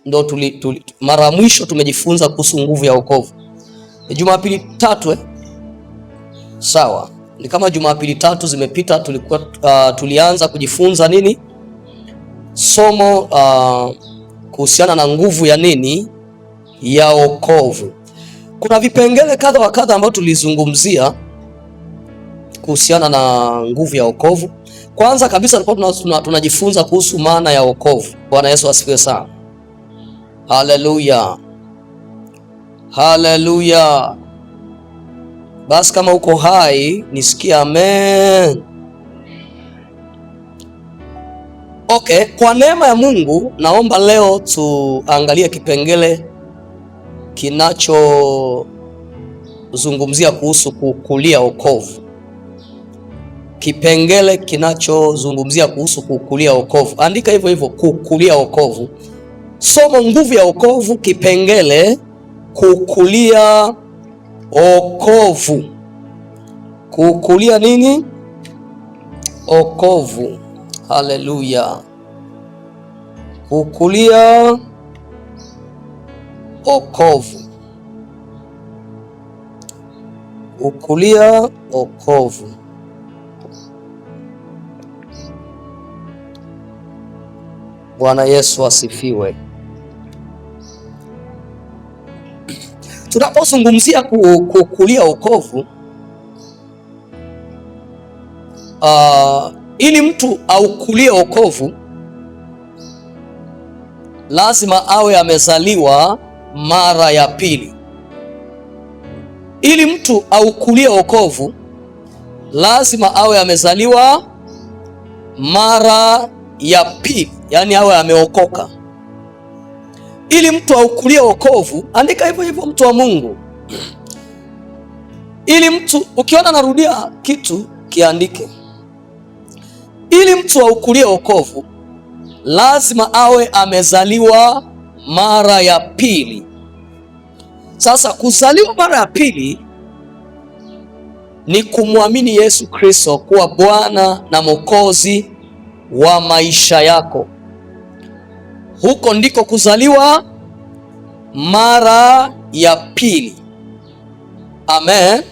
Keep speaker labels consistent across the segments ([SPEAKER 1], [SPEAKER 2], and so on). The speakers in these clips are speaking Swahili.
[SPEAKER 1] ndo mara mwisho tumejifunza kuhusu nguvu ya wokovu. Ni Jumapili tatu eh? Sawa, ni kama Jumapili tatu zimepita, tulikuwa tulianza kujifunza nini somo kuhusiana na nguvu ya nini ya wokovu. Kuna vipengele kadha wa kadha ambavyo tulizungumzia kuhusiana na nguvu ya wokovu. Kwanza kabisa tulikuwa tunajifunza kuhusu maana ya wokovu. Bwana Yesu asifiwe sana. Haleluya, haleluya. Basi kama uko hai nisikie amen. Okay, kwa neema ya Mungu naomba leo tuangalie kipengele kinachozungumzia kuhusu kukulia wokovu. Kipengele kinachozungumzia kuhusu kukulia wokovu. Andika hivyo hivyo, kukulia wokovu. Somo nguvu ya wokovu, kipengele kukulia wokovu. Kukulia nini? Wokovu. Haleluya. Kukulia wokovu. Kukulia wokovu. Bwana Yesu asifiwe. Tunapozungumzia kukulia wokovu, ili mtu aukulie wokovu lazima awe amezaliwa mara ya pili. Ili mtu aukulie wokovu lazima awe amezaliwa mara ya pili, yaani awe ameokoka. Ili mtu aukulie wokovu, andika hivyo hivyo, mtu wa Mungu. Ili mtu, ukiona narudia kitu kiandike. Ili mtu aukulie wokovu lazima awe amezaliwa mara ya pili. Sasa kuzaliwa mara ya pili ni kumwamini Yesu Kristo kuwa Bwana na Mwokozi wa maisha yako. Huko ndiko kuzaliwa mara ya pili. Amen.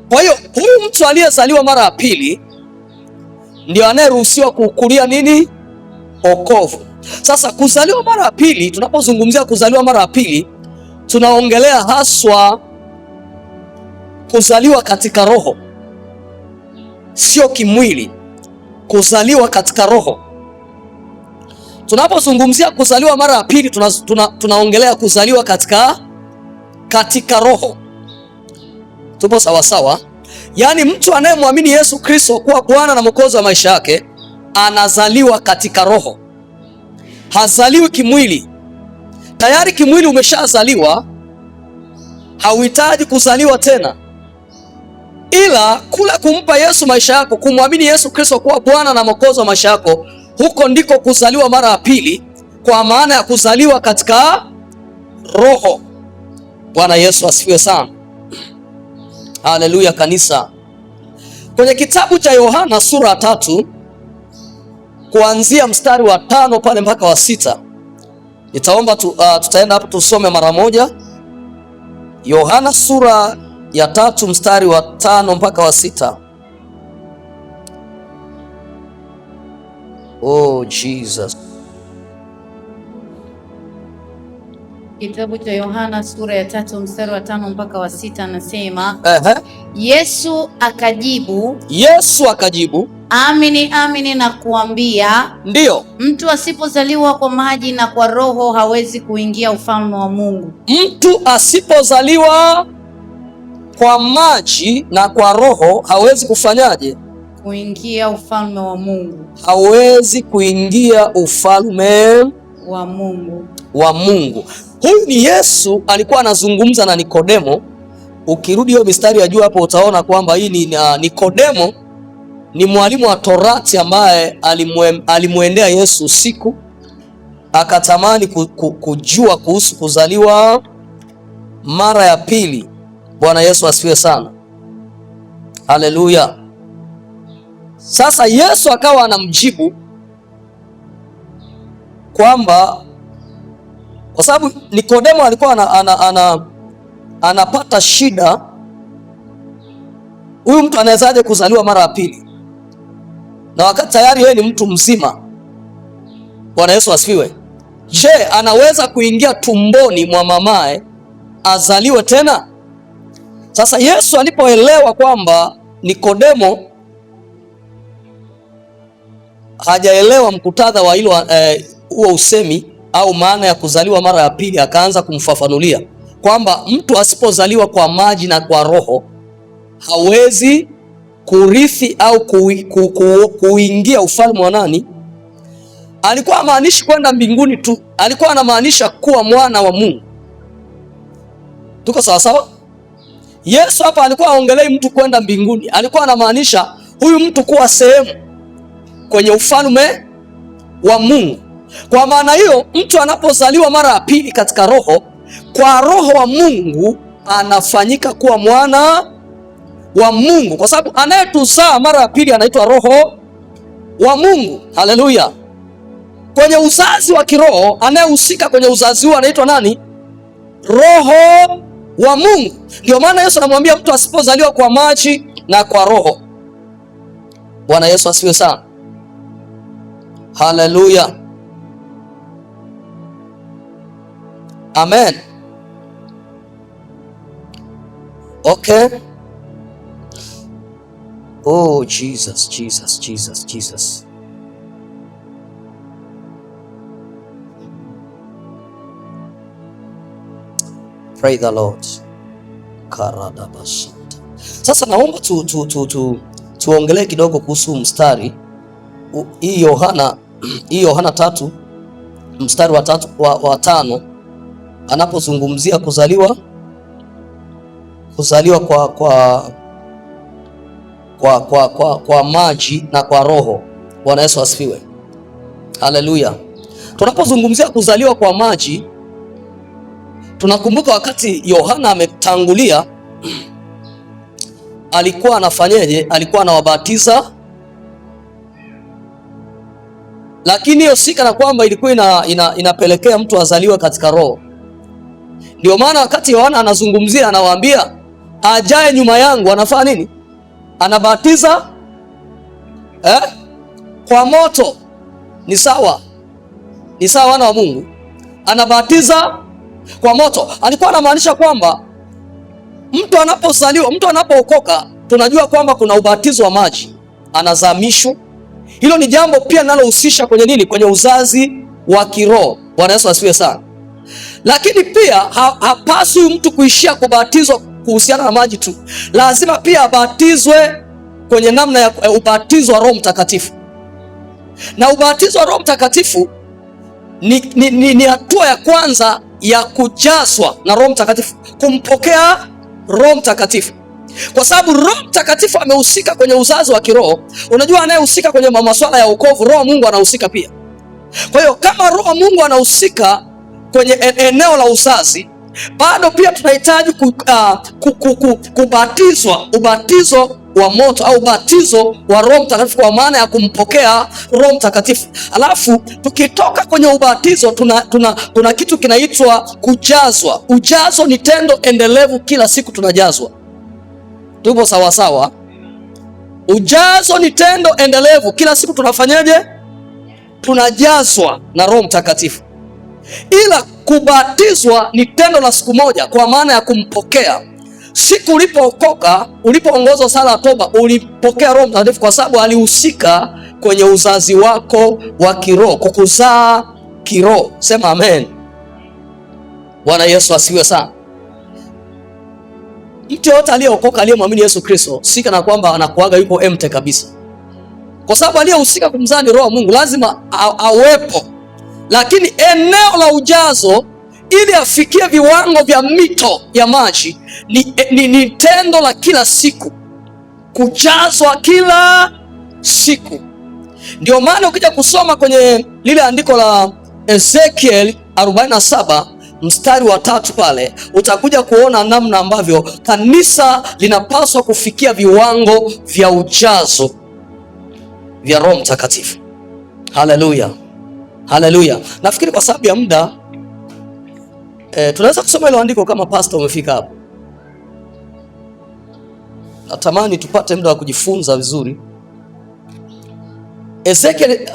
[SPEAKER 1] Kwa hiyo huyu mtu aliyezaliwa mara ya pili ndio anayeruhusiwa kukulia nini? Wokovu. Sasa kuzaliwa mara ya pili, tunapozungumzia kuzaliwa mara ya pili, tunaongelea haswa kuzaliwa katika roho, sio kimwili. Kuzaliwa katika roho. Tunapozungumzia kuzaliwa mara ya pili, tunaongelea kuzaliwa katika roho. Tupo sawasawa? Yaani mtu anayemwamini Yesu Kristo kuwa Bwana na Mwokozi wa maisha yake anazaliwa katika roho, hazaliwi kimwili. Tayari kimwili umeshazaliwa, hauhitaji kuzaliwa tena, ila kule kumpa Yesu maisha yako, kumwamini Yesu Kristo kuwa Bwana na Mwokozi wa maisha yako, huko ndiko kuzaliwa mara ya pili, kwa maana ya kuzaliwa katika roho. Bwana Yesu asifiwe sana. Haleluya kanisa. Kwenye kitabu cha Yohana sura ya 3 kuanzia mstari wa 5 pale mpaka wa 6. Nitaomba tutaenda hapo tusome mara moja. Yohana sura ya 3 mstari wa 5 mpaka wa 6. Oh Jesus.
[SPEAKER 2] Kitabu cha Yohana sura ya 3 mstari wa 5 mpaka wa 6 anasema, Yesu akajibu,
[SPEAKER 1] Yesu akajibu,
[SPEAKER 2] amini amini nakuambia,
[SPEAKER 1] ndiyo,
[SPEAKER 2] mtu asipozaliwa kwa maji na kwa roho hawezi kuingia ufalme wa Mungu.
[SPEAKER 1] Mtu asipozaliwa kwa maji na kwa roho hawezi kufanyaje?
[SPEAKER 2] Kuingia ufalme wa Mungu.
[SPEAKER 1] Hawezi kuingia ufalme
[SPEAKER 2] wa Mungu.
[SPEAKER 1] Wa Mungu. Huyu ni Yesu alikuwa anazungumza na Nikodemo. Ukirudi hiyo mistari ya juu hapo utaona kwamba hii ni Nikodemo ni mwalimu wa Torati ambaye alimuendea Yesu usiku akatamani kujua kuhusu kuzaliwa mara ya pili. Bwana Yesu asifiwe sana. Haleluya. Sasa Yesu akawa anamjibu kwamba Kwa sababu Nikodemo alikuwa anapata shida, huyu mtu anawezaje kuzaliwa mara ya pili na wakati tayari yeye ni mtu mzima? Bwana Yesu asifiwe. Je, anaweza kuingia tumboni mwa mamae azaliwe tena? Sasa Yesu alipoelewa kwamba Nikodemo hajaelewa mkutadha wa hilo huo usemi au maana ya kuzaliwa mara ya pili, akaanza kumfafanulia kwamba mtu asipozaliwa kwa maji na kwa Roho hawezi kurithi au kuingia ufalme wa nani? Alikuwa hamaanishi kwenda mbinguni tu, alikuwa anamaanisha kuwa mwana wa Mungu. Tuko sawa sawa? Yesu hapa alikuwa aongelei mtu kwenda mbinguni, alikuwa anamaanisha huyu mtu kuwa sehemu kwenye ufalme wa Mungu. Kwa maana hiyo, mtu anapozaliwa mara ya pili katika Roho, kwa Roho wa Mungu anafanyika kuwa mwana wa Mungu, kwa sababu anayetuzaa mara ya pili anaitwa Roho wa Mungu. Haleluya! Kwenye uzazi wa kiroho, anayehusika kwenye uzazi huo anaitwa nani? Roho wa Mungu. Ndio maana Yesu anamwambia mtu asipozaliwa kwa maji na kwa Roho. Bwana Yesu asifiwe sana. Haleluya, amen. Okay. Oh, Jesus, Jesus, Jesus, Jesus. Pray the Lord. Karadabashanta. Sasa naomba tuongelee kidogo kuhusu mstari hii Yohana, hii Yohana 3 mstari wa 3 wa 5 anapozungumzia kuzaliwa kwa maji na kwa Roho. Bwana Yesu asifiwe. Haleluya. Tunapozungumzia kuzaliwa kwa maji, tunakumbuka wakati Yohana ametangulia alikuwa anafanyeje? Alikuwa anawabatiza, lakini hiyo si kana kwamba ilikuwa inapelekea mtu azaliwe katika Roho. Ndio maana wakati Yohana anazungumzia, anawaambia ajaye nyuma yangu anafanya nini? Anabatiza kwa moto. Ni sawa, ni sawa, wana wa Mungu, anabatiza kwa moto. Alikuwa anamaanisha kwamba mtu anapozaliwa, mtu anapookoka, tunajua kwamba kuna ubatizo wa maji, anazamishwa. Hilo ni jambo pia linalohusisha kwenye nini? Kwenye uzazi wa kiroho. Bwana Yesu asifiwe sana. Lakini pia hapaswi mtu kuishia kubatizwa kuhusiana na maji tu, lazima pia abatizwe kwenye namna ya ubatizo wa Roho Mtakatifu. Na ubatizo wa Roho Mtakatifu ni hatua ya kwanza ya kujazwa na Roho Mtakatifu, kumpokea Roho Mtakatifu, kwa sababu Roho Mtakatifu amehusika kwenye uzazi wa kiroho. Unajua, anayehusika kwenye masuala ya wokovu, Roho Mungu anahusika pia. Kwa hiyo kama Roho Mungu anahusika kwenye eneo la uzazi, bado pia tunahitaji kubatizwa ubatizo wa moto au ubatizo wa Roho Mtakatifu, kwa maana ya kumpokea Roho Mtakatifu. Alafu tukitoka kwenye ubatizo tuna kitu kinaitwa kujazwa. Ujazo ni tendo endelevu, kila siku tunajazwa. Tupo sawasawa? Ujazo ni tendo endelevu, kila siku tunafanyaje? Tunajazwa na Roho Mtakatifu. Ila kubatizwa ni tendo la siku moja, kwa maana ya kumpokea. Siku ulipookoka, ulipoongozwa sala ya toba, ulipokea Roho Mtakatifu kwa sababu alihusika kwenye uzazi wako wa kiroho, kukuzaa kiroho. Sema amen. Bwana Yesu asifiwe sana. Mtu yote aliyeokoka, aliyemwamini Yesu Kristo, si kana kwamba anakuaga yuko empty kabisa, kwa sababu aliyehusika kumzaa ni Roho Mungu, lazima awepo. Lakini eneo la ujazo ili afikie viwango vya mito ya maji ni tendo la kila siku, kujazwa kila siku. Ndio maana ukija kusoma kwenye lile andiko la Ezekiel 47 mstari wa 3 pale utakuja kuona namna ambavyo kanisa linapaswa kufikia viwango vya ujazo vya Roho Mtakatifu. Haleluya, haleluya. Nafikiri kwa sababu ya muda Tunaweza kusoma hilo andiko kama pastor umefika hapo. Natamani tupate muda wa kujifunza vizuri. Ezekiel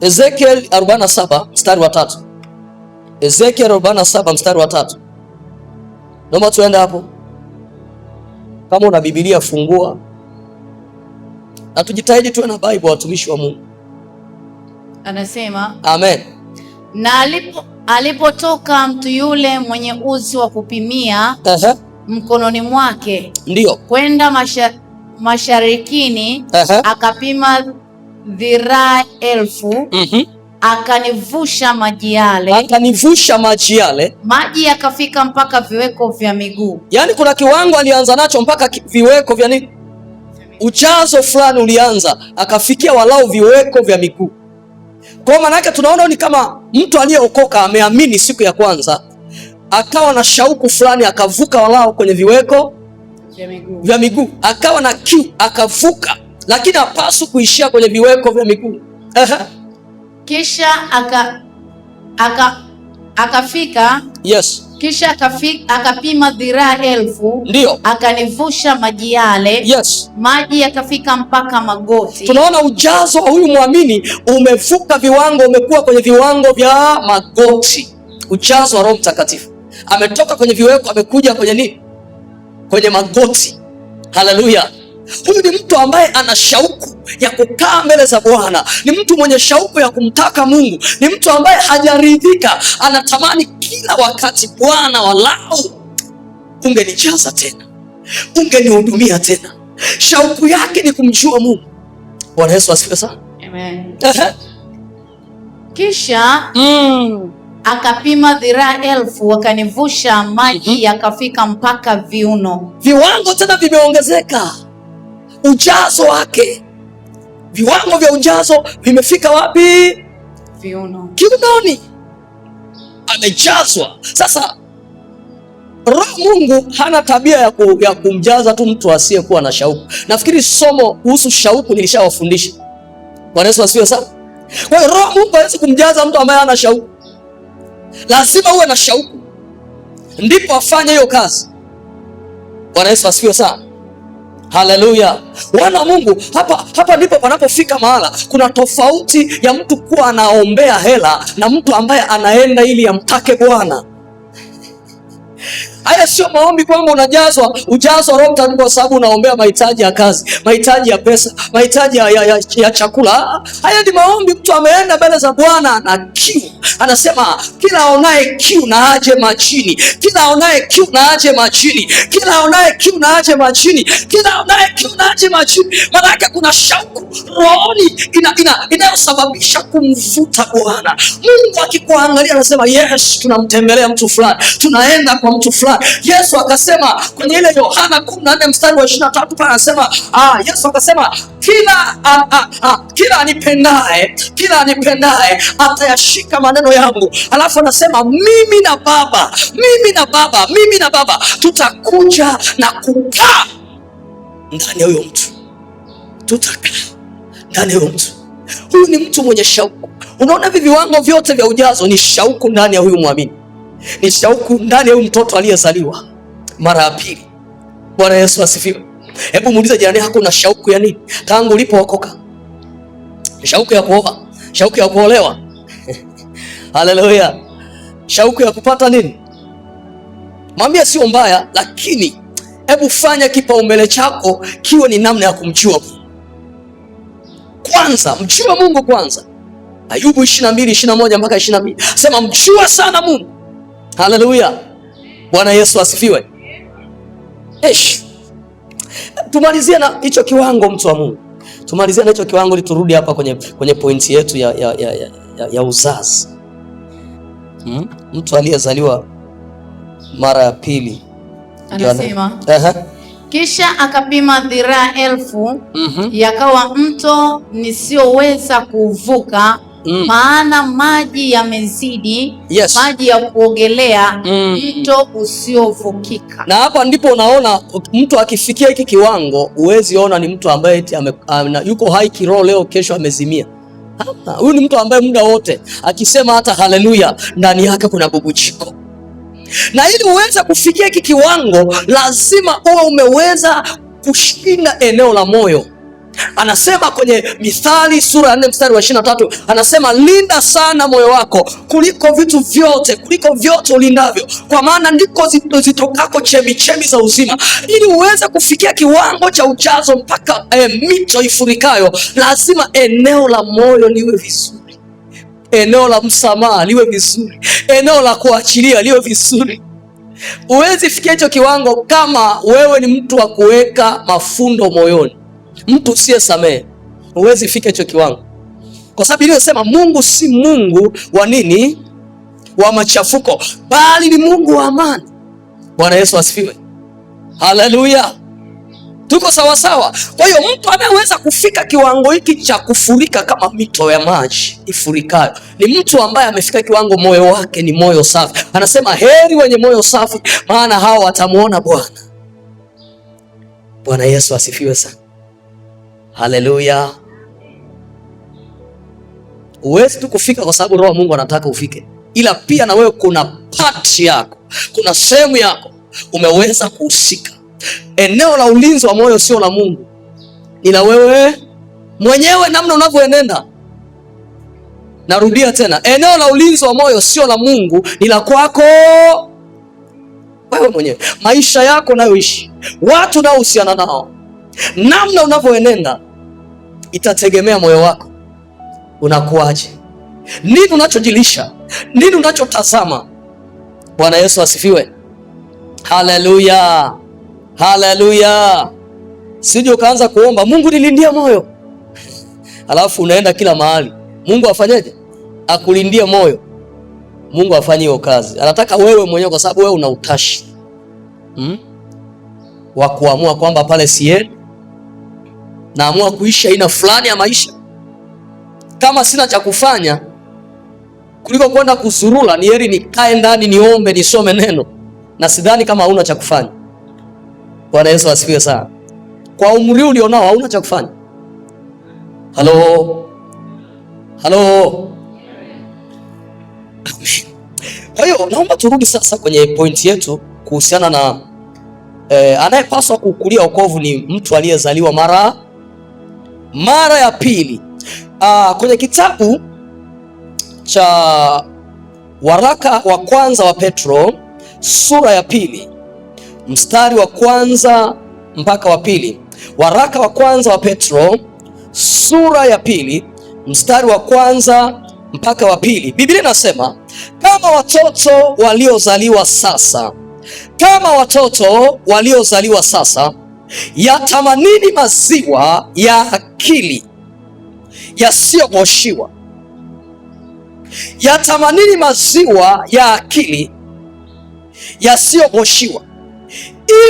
[SPEAKER 1] 47 mstari wa 3. Ezekiel 47 mstari wa 3. Naomba tuende hapo. Kama una Biblia fungua. Na tujitahidi tuwe na Bible, watumishi wa Mungu.
[SPEAKER 2] Anasema
[SPEAKER 1] Amen.
[SPEAKER 2] Na alipotoka mtu yule mwenye uzi wa kupimia mkononi mwake,
[SPEAKER 1] ndio
[SPEAKER 2] kwenda masharikini, akapima dhiraa 1000, akanivusha maji yale.
[SPEAKER 1] Akanivusha maji yale.
[SPEAKER 2] Maji yakafika mpaka viweko vya miguu.
[SPEAKER 1] Yaani kuna kiwango alianza nacho mpaka viweko vya nini? Ujazo fulani ulianza, akafikia walau viweko vya miguu. Kwa maana yake tunaona ni kama mtu aliyeokoka ameamini siku ya kwanza, akawa na shauku fulani, akavuka walau kwenye viweko vya miguu, akawa na kiu akavuka, lakini hapaswi kuishia kwenye viweko vya miguu.
[SPEAKER 2] Kisha akafika.
[SPEAKER 1] Yes.
[SPEAKER 2] Kisha akapima dhiraa 1000,
[SPEAKER 1] ndio
[SPEAKER 2] akanivusha maji yale.
[SPEAKER 1] Yes.
[SPEAKER 2] Maji yakafika mpaka magoti.
[SPEAKER 1] Tunaona ujazo wa huyu muamini umevuka viwango, umekuwa kwenye viwango vya magoti. Ujazo wa Roho Mtakatifu ametoka kwenye viweko, amekuja kwenye nini? Kwenye magoti. Haleluya. Huyu ni mtu ambaye ana shauku ya kukaa mbele za Bwana, ni mtu mwenye shauku ya kumtaka Mungu, ni mtu ambaye hajaridhika, anatamani kila wakati, Bwana walau ungenijaza tena, ungenihudumia tena. Shauku yake ni kumjua Mungu. Bwana Yesu asifiwe sana.
[SPEAKER 2] Amen. Kisha akapima dhiraa 1000, akanivusha maji yakafika mpaka viuno.
[SPEAKER 1] Viwango tena vimeongezeka, ujazo wake, viwango vya ujazo vimefika wapi?
[SPEAKER 2] Viuno.
[SPEAKER 1] Kiunoni amejazwa. Sasa Roho Mungu hana tabia ya kumjaza tu mtu asiyekuwa na shauku. Nafikiri somo kuhusu shauku nilishawafundisha. Bwana Yesu asifiwe sana. Kwa hiyo Roho Mungu hawezi kumjaza mtu ambaye hana shauku. Lazima uwe na shauku ndipo afanye hiyo kazi. Bwana Yesu asifiwe sana. Haleluya. Wana wa Mungu, hapa ndipo panapofika mahala kuna tofauti ya mtu kuwa anaombea hela na mtu ambaye anaenda ili amtake Bwana. Haya sio maombi kwamba unajazwa ujazo Roho Mtakatifu kwa sababu unaombea mahitaji ya kazi, mahitaji ya pesa, mahitaji ya chakula. Haya ni maombi mtu ameenda mbele za Bwana na kiu. Anasema kila aonaye kiu na aje majini, kila aonaye kiu na aje majini, kila aonaye kiu na aje majini, kila aonaye kiu na aje majini. Maana yake kuna shauku rohoni inayosababisha kumvuta Bwana. Mungu akikuangalia anasema yes, tunamtembelea mtu fulani, tunaenda kwa mtu fulani. Yesu akasema kwenye ile Yohana 14 mstari wa 23 pale anasema, Yesu akasema kila anipendaye, kila anipendaye atayashika maneno yangu. Alafu anasema mimi na Baba, mimi na Baba, mimi na Baba tutakuja na kukaa ndani ya huyo mtu. Tutakaa ndani ya huyo mtu. Huyu ni mtu mwenye shauku. Unaona hivi viwango vyote vya ujazo ni shauku ndani ya huyu muamini. Ni shauku ndani ya huyu mtoto aliyezaliwa mara ya pili. Bwana Yesu asifiwe. Hebu muulize jirani yako, una shauku ya nini tangu ulipookoka? Shauku ya kuoa, shauku ya kuolewa. Haleluya. Shauku ya kupata nini? Mwambie sio mbaya, lakini hebu fanya kipaumbele chako kiwe ni namna ya kumjua Mungu. Kwanza mjue Mungu kwanza. Ayubu 22:21 mpaka 22. Sema mjue sana Mungu. Haleluya. Bwana Yesu asifiwe. Tumalizie na hicho kiwango, mtu wa Mungu. Tumalizie na hicho kiwango ili turudi hapa kwenye pointi yetu ya uzazi. Mtu aliyezaliwa mara ya pili
[SPEAKER 2] anasema, kisha akapima dhiraa 1000, yakawa mto nisioweza kuvuka, maana maji yamezidi,
[SPEAKER 1] yes,
[SPEAKER 2] maji ya kuogelea, mto usiovukika.
[SPEAKER 1] Na hapa ndipo unaona mtu akifikia hiki kiwango, huwezi ona ni mtu ambaye yuko hai kiroho leo, kesho amezimia. Huyu ni mtu ambaye muda wote akisema hata haleluya, ndani yake kuna bubujiko. Na ili uweze kufikia hiki kiwango, lazima uwe umeweza kushinda eneo la moyo. Anasema kwenye Mithali sura ya 4 mstari wa 23, anasema linda sana moyo wako kuliko vitu vyote, kuliko vyote ulindavyo, kwa maana ndiko zitokako chemichemi za uzima. Ili uweze kufikia kiwango cha ujazo mpaka mito ifurikayo, lazima eneo la moyo liwe vizuri, eneo la msamaha liwe vizuri, eneo la kuachilia liwe vizuri. Huwezi fikia hicho kiwango kama wewe ni mtu wa kuweka mafundo moyoni, mtu usiyesamehe. Huwezi fika hicho kiwango, kwa sababu iliyosema Mungu si Mungu wa nini? Wa machafuko, bali ni Mungu wa amani. Bwana Yesu asifiwe, haleluya. Tuko sawa sawa. Kwa hiyo mtu anayeweza kufika kiwango hiki cha kufurika kama mito ya maji ifurikayo ni mtu ambaye amefika kiwango, moyo wake ni moyo safi. Anasema heri wenye moyo safi, maana hao watamuona Bwana. Bwana Yesu asifiwe sana, haleluya. Huwezi tu kufika kwa sababu Roho wa Mungu anataka ufike, ila pia na wewe kuna part yako, kuna sehemu yako umeweza kuhusika. Eneo la ulinzi wa moyo sio la Mungu, ni la wewe mwenyewe, namna unavyoenenda. Narudia tena, eneo la ulinzi wa moyo sio la Mungu, ni la kwako wewe mwenyewe. Maisha yako unayoishi, watu unaohusiana nao, namna unavyoenenda itategemea moyo wako unakuwaje, nini unachojilisha, nini unachotazama. Bwana Yesu asifiwe, haleluya. Haleluya. Sije ukaanza kuomba Mungu nilindie moyo, alafu unaenda kila mahali. Mungu afanyeje? Akulindie moyo. Mungu afanye hiyo kazi. Anataka wewe mwenyewe, kwa sababu wewe una utashi wa kuamua kwamba pale siendi, naamua kuishi aina fulani ya maisha. Kama sina cha kufanya kuliko kwenda kuzurula, ni heri nikae ndani niombe, nisome neno, na sidhani kama hauna cha kufanya. Bwana Yesu asifiwe sana. Kwa umri ulionao hauna cha kufanya. Halo. Halo. Kwa hiyo naomba turudi sasa kwenye pointi yetu kuhusiana na anayepaswa kukulia wokovu ni mtu aliyezaliwa mara ya pili. Kwenye kitabu cha waraka wa kwanza wa Petro sura ya 2 mstari wa kwanza mpaka wa 2. Waraka wa kwanza wa Petro sura ya 2 mstari wa kwanza mpaka wa 2. Biblia inasema kama watoto waliozaliwa sasa, kama watoto waliozaliwa sasa, yatamanini maziwa ya akili yasiyogoshiwa. Yatamanini maziwa ya akili yasiyogoshiwa,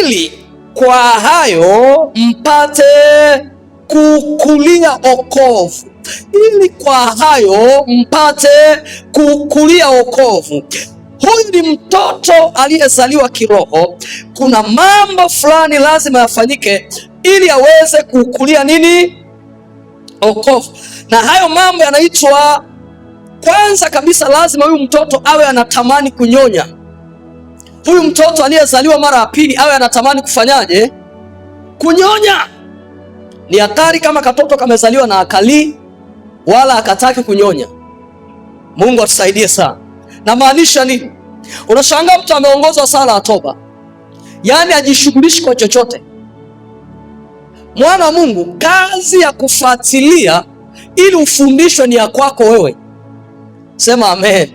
[SPEAKER 1] ili kwa hayo mpate kukulia wokovu. Ili kwa hayo mpate kukulia wokovu. Huyu ni mtoto aliyezaliwa kiroho. Kuna mambo fulani lazima yafanyike ili aweze kukulia nini? Wokovu. Na hayo mambo yanaitwa, kwanza kabisa lazima huyu mtoto awe anatamani kunyonya. Huyu mtoto aliyezaliwa mara ya pili awe anatamani kufanyaje? Kunyonya. Ni hatari kama katoto kamezaliwa na akali wala akataki kunyonya. Mungu atusaidie sana. Na maanisha nini? Unashangaa mtu ameongozwa sala ya toba, yaani ajishughulishi kwa chochote. Mwana wa Mungu, kazi ya kufuatilia ili ufundishwe ni ya kwako wewe. Sema amen.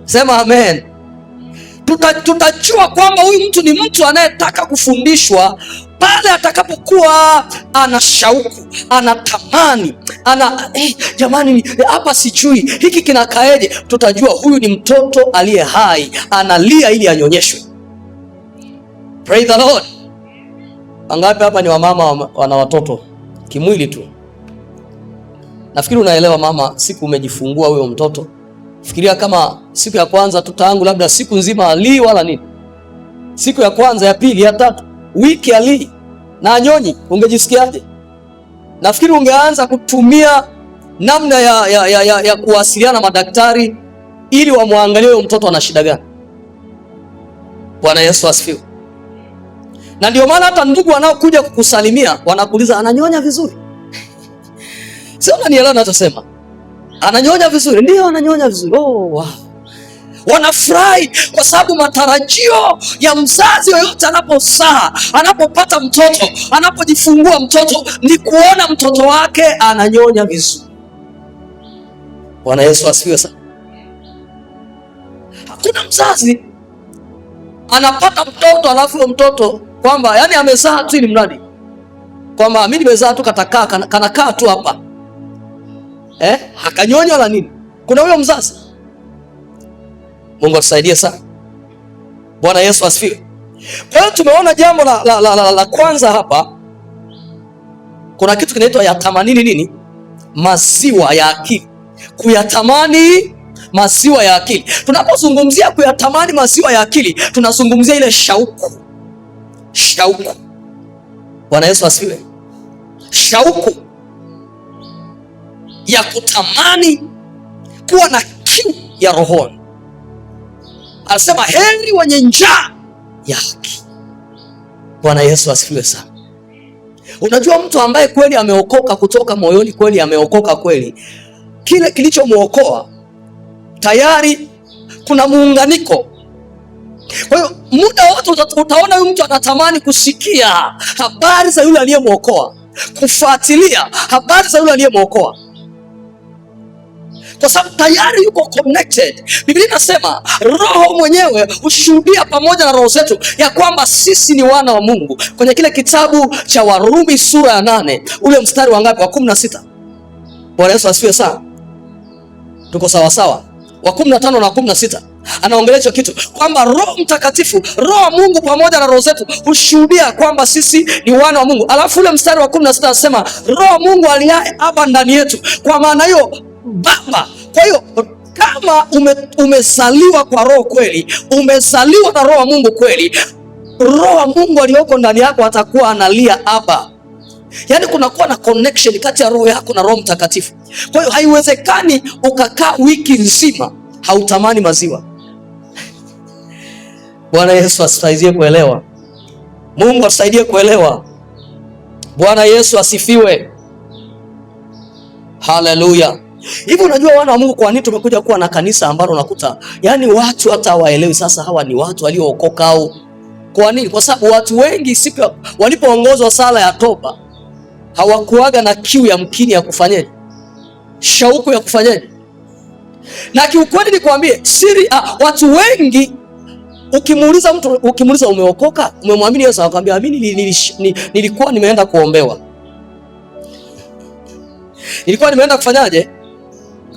[SPEAKER 1] Sema amen. Tutajua kwamba huyu mtu ni mtu anayetaka kufundishwa pale atakapokuwa ana shauku, anatamani, ana jamani, hapa sijui hiki kinakaeje. Tutajua huyu ni mtoto aliye hai, analia ili anyonyeshwe. Praise the Lord. Wangapi hapa ni wamama wana watoto kimwili tu? Nafikiri unaelewa mama, siku umejifungua huyo mtoto, fikiria kama siku ya kwanza tu tangu labda siku nzima alii wala nini, siku ya kwanza, ya pili, ya tatu, wiki alii na anyonyi, ungejisikiaje? Nafikiri ungeanza kutumia namna ya kuwasiliana madaktari ili wamwangalie huyo mtoto ana shida gani. Bwana Yesu asifiwe. Na ndio maana hata ndugu wanaokuja kukusalimia wanakuuliza ananyonya vizuri? Sio, unanielewa ninachosema? Ananyonya vizuri? Ndio, ananyonya vizuri. Oh, wow. Wanafurahi kwa sababu matarajio ya mzazi yoyote anapozaa, anapopata mtoto, anapojifungua mtoto ni kuona mtoto wake ananyonya vizuri. Bwana Yesu asifiwe sana. Hakuna mzazi anapata mtoto alafu mtoto kwamba yani amezaa tu ili mradi kwamba mimi nimezaa tu katakaa kanakaa tu hapa akanyonya la nini? Kuna huyo mzazi? Mungu atusaidie sana. Bwana Yesu asifiwe. Kwa hiyo tumeona jambo la kwanza hapa, kuna kitu kinaitwa yatamanini nini? Maziwa ya akili. Kuyatamani maziwa ya akili. Tunapozungumzia kuyatamani maziwa ya akili, tunazungumzia ile shauku. Shauku. Bwana Yesu asifiwe. Shauku ya kutamani kuwa na kiu ya rohoni. Anasema heri wenye njaa ya haki. Bwana Yesu asifiwe sana. Unajua mtu ambaye kweli ameokoka kutoka moyoni, kweli ameokoka kweli, kile kilichomuokoa tayari kuna muunganiko. Kwa hiyo muda wote utaona huyu mtu anatamani kusikia habari za yule aliyemuokoa, kufuatilia habari za yule aliyemuokoa, kwa sababu tayari yuko connected. Biblia inasema Roho mwenyewe hushuhudia pamoja na roho zetu ya kwamba sisi ni wana wa Mungu. Kwenye kile kitabu cha Warumi sura ya 8 ule mstari wa ngapi? Wa 16. Bwana Yesu asifiwe sana. Tuko sawa sawa? Wa 15 na 16 anaongelea hicho kitu kwamba Roho Mtakatifu, Roho wa Mungu pamoja na roho zetu hushuhudia kwamba sisi ni wana wa Mungu. Alafu ule mstari wa 16 anasema Roho wa Mungu aliaye hapa ndani yetu, kwa maana hiyo Baba. Kwa hiyo kama umezaliwa kwa roho kweli, umezaliwa na Roho wa Mungu kweli, Roho wa Mungu aliyoko ndani yako atakuwa analia Aba. Yaani kunakuwa na connection kati ya roho yako na Roho Mtakatifu. Kwa hiyo haiwezekani ukakaa wiki nzima hautamani maziwa. Bwana Yesu atusaidie kuelewa. Mungu atusaidie kuelewa. Bwana Yesu asifiwe. Haleluya. Hivi unajua wana wa Mungu, kwa nini tumekuja kuwa na kanisa ambalo unakuta yani watu hata hawaelewi sasa hawa ni watu waliookoka au kwa nini? Kwa sababu watu wengi siku walipoongozwa sala ya toba hawakuaga na kiu ya mkini ya kufanyaje, shauku ya kufanyaje. Na kiukweli nikwambie siri, watu wengi ukimuuliza mtu, ukimuuliza umeokoka, umemwamini Yesu, anakuambia mimi nilikuwa nimeenda kuombewa. Nilikuwa nimeenda kufanyaje?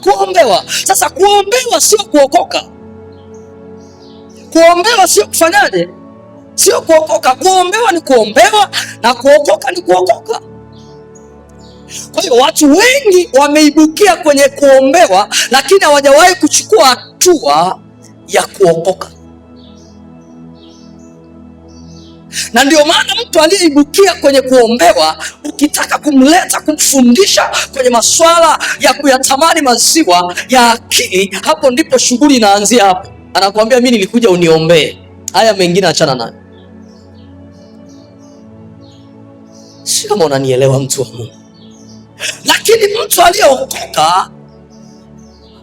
[SPEAKER 1] Kuombewa. Sasa kuombewa sio kuokoka. Kuombewa sio kufanyaje? Sio kuokoka. Kuombewa ni kuombewa na kuokoka ni kuokoka. Kwa hiyo watu wengi wameibukia kwenye kuombewa, lakini hawajawahi kuchukua hatua ya kuokoka. Na ndio maana mtu aliyeibukia kwenye kuombewa, ukitaka kumleta kumfundisha kwenye masuala ya kuyatamani maziwa ya akili, hapo ndipo shughuli inaanzia. Hapo anakuambia mimi nilikuja uniombee, haya mengine achana nayo. Si kama unanielewa mtu wa Mungu. Lakini mtu aliyeokoka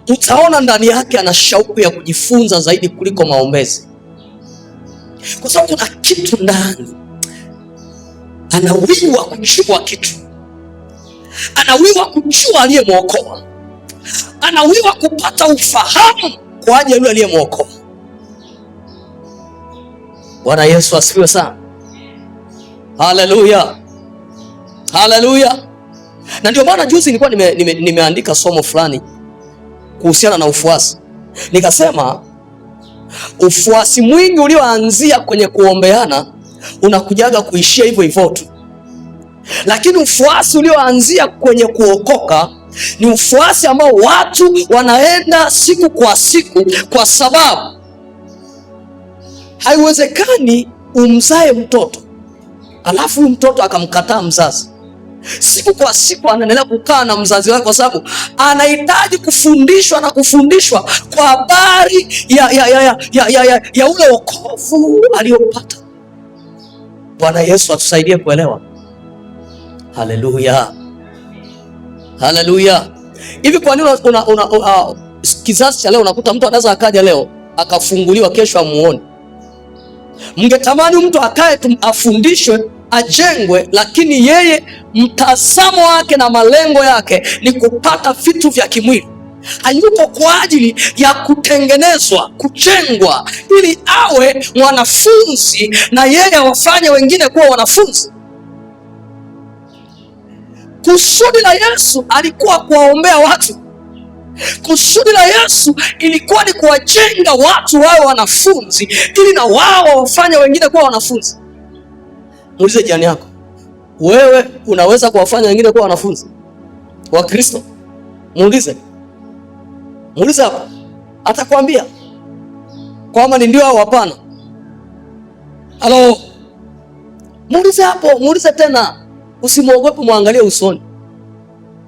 [SPEAKER 1] utaona ndani yake ana shauku ya kujifunza zaidi kuliko maombezi, kwa sababu kuna kitu ndani, anawiwa kujua kitu, anawiwa kujua aliyemwokoa, anawiwa kupata ufahamu kwa ajili ya yule aliyemwokoa. Bwana Yesu asifiwe sana. Haleluya, haleluya. Na ndio maana juzi nilikuwa nimeandika somo fulani kuhusiana na ufuasi, nikasema ufuasi mwingi ulioanzia kwenye kuombeana unakujaga kuishia hivyo hivyo tu, lakini ufuasi ulioanzia kwenye kuokoka ni ufuasi ambao watu wanaenda siku kwa siku, kwa sababu haiwezekani umzae mtoto alafu mtoto akamkataa mzazi. Siku kwa siku anaendelea kukaa na mzazi wake, kwa sababu anahitaji kufundishwa na kufundishwa kwa habari ya ule wokovu aliyopata. Bwana Yesu atusaidie kuelewa. Haleluya, haleluya. Hivi kwa nini kizazi cha leo unakuta mtu anaweza akaja leo akafunguliwa, kesho amuone? Mngetamani mtu akae afundishwe ajengwe, lakini yeye mtazamo wake na malengo yake ni kupata vitu vya kimwili. Hayupo kwa ajili ya kutengenezwa, kujengwa, ili awe mwanafunzi na yeye awafanye wengine kuwa wanafunzi. Kusudi la Yesu alikuwa kuwaombea watu. Kusudi la Yesu ilikuwa ni kuwajenga watu wawe wanafunzi, ili na wao wawafanye wengine kuwa wanafunzi. Muulize jirani yako, wewe unaweza kuwafanya wengine kuwa wanafunzi wa Kristo? Muulize, muulize hapo, atakwambia kwamba ni ndio au hapana. Halo, muulize hapo, muulize tena, usimwogope, muangalie usoni.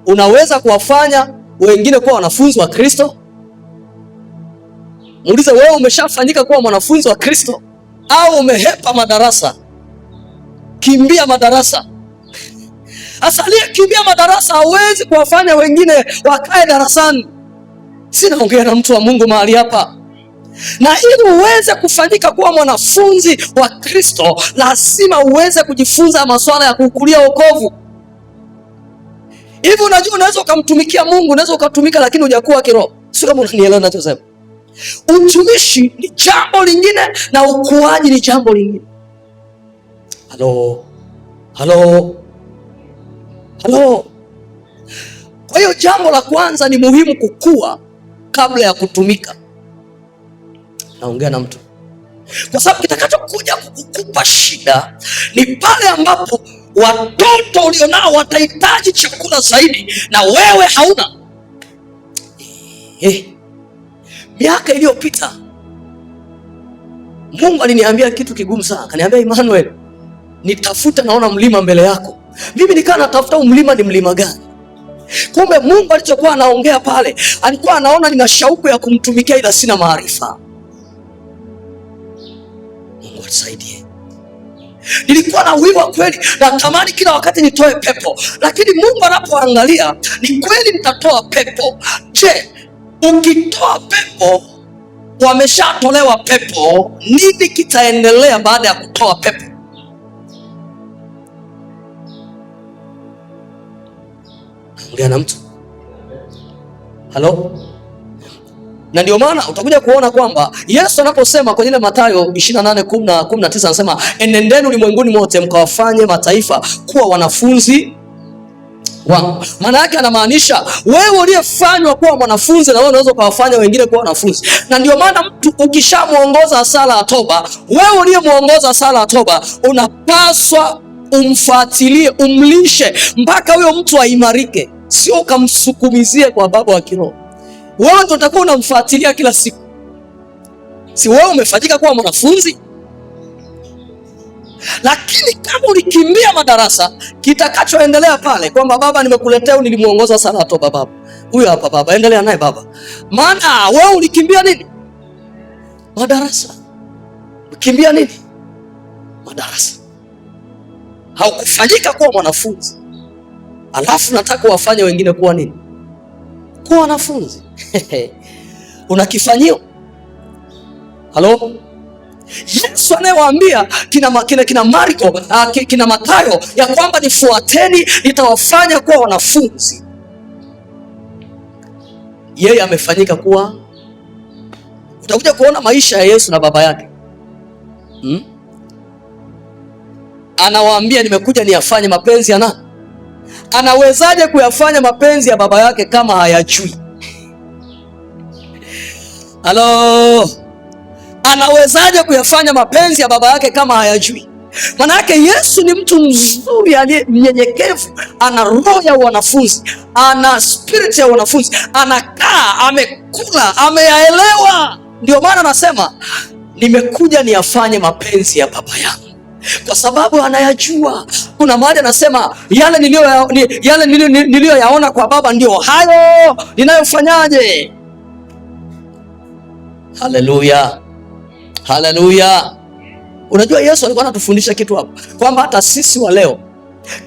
[SPEAKER 1] Unaweza kuwafanya wengine kuwa wanafunzi wa Kristo? Muulize, wewe umeshafanyika kuwa mwanafunzi wa Kristo au umehepa madarasa? Kimbia madarasa. Sasa aliyekimbia madarasa hawezi kuwafanya wengine wakae darasani. Sinaongea na mtu wa Mungu mahali hapa. Na ili uweze kufanyika kuwa mwanafunzi wa Kristo, lazima uweze kujifunza masuala ya kukulia wokovu. Hivi unajua, unaweza ukamtumikia Mungu, unaweza ukatumika, lakini hujakuwa kiroho. Sio kama unanielewa ninachosema. Utumishi ni jambo lingine na ukuaji ni jambo lingine. Halo, halo, halo. Kwa hiyo jambo la kwanza ni muhimu kukua kabla ya kutumika. Naongea na mtu kwa sababu kitakachokuja kukupa shida ni pale ambapo watoto ulionao watahitaji chakula zaidi na wewe hauna. Miaka iliyopita Mungu aliniambia kitu kigumu sana. Akaniambia, Emmanuel, nitafuta, naona mlima mbele yako. Mimi nikaa natafuta mlima ni mlima gani? Kumbe Mungu alichokuwa anaongea pale, alikuwa anaona nina shauku ya kumtumikia ila sina maarifa. Mungu atusaidie. Nilikuwa na wiwa kweli, natamani kila wakati nitoe pepo, lakini Mungu anapoangalia ni kweli nitatoa pepo. Je, ukitoa pepo, wameshatolewa pepo, nini kitaendelea baada ya kutoa pepo? Ongea na mtu. Halo? Na ndio maana utakuja kuona kwamba Yesu anaposema kwenye ile Mathayo 28:19 anasema, enendeni ulimwenguni mote mkawafanye mataifa kuwa wanafunzi wangu. Maana yake anamaanisha wewe uliyefanywa kuwa mwanafunzi na wewe unaweza ukawafanya wengine kuwa wanafunzi. Na ndio maana mtu ukishamuongoza sala ya toba, wewe uliyemuongoza sala ya toba unapaswa umfuatilie, umlishe mpaka huyo mtu aimarike, sio ukamsukumizie kwa baba wa kiroho. Wewe ndio utakuwa unamfuatilia kila siku, si wewe umefanyika kuwa mwanafunzi? Lakini kama ulikimbia madarasa, kitakachoendelea pale kwamba baba, nimekuletea, nilimuongoza sana toba, baba huyo hapa, baba endelea naye baba. Maana wewe ulikimbia nini? Madarasa. Ukimbia nini? Madarasa. Haukufanyika kuwa mwanafunzi, alafu nataka wafanye wengine kuwa nini? Kuwa wanafunzi. Una kifanyio? Halo? Yesu anayewaambia kina Marko, kina Mathayo ya kwamba nifuateni, nitawafanya kuwa wanafunzi, yeye amefanyika kuwa. Utakuja kuona maisha ya Yesu na baba yake, Anawaambia nimekuja niyafanye mapenzi ya nani? Anawezaje kuyafanya mapenzi ya baba yake kama hayajui? Halo, anawezaje kuyafanya mapenzi ya baba yake kama hayajui? Maana yake Yesu ni mtu mzuri aliye mnyenyekevu, ana roho ya wanafunzi, ana spirit ya wanafunzi, anakaa, amekula, ameyaelewa. Ndio maana anasema nimekuja niyafanye mapenzi ya baba yangu. Kwa sababu anayajua. Kuna mahali anasema yale niliyoyaona kwa Baba ndio hayo ninayofanyaje. Haleluya, haleluya. Unajua Yesu alikuwa anatufundisha kitu hapa, kwamba hata sisi wa leo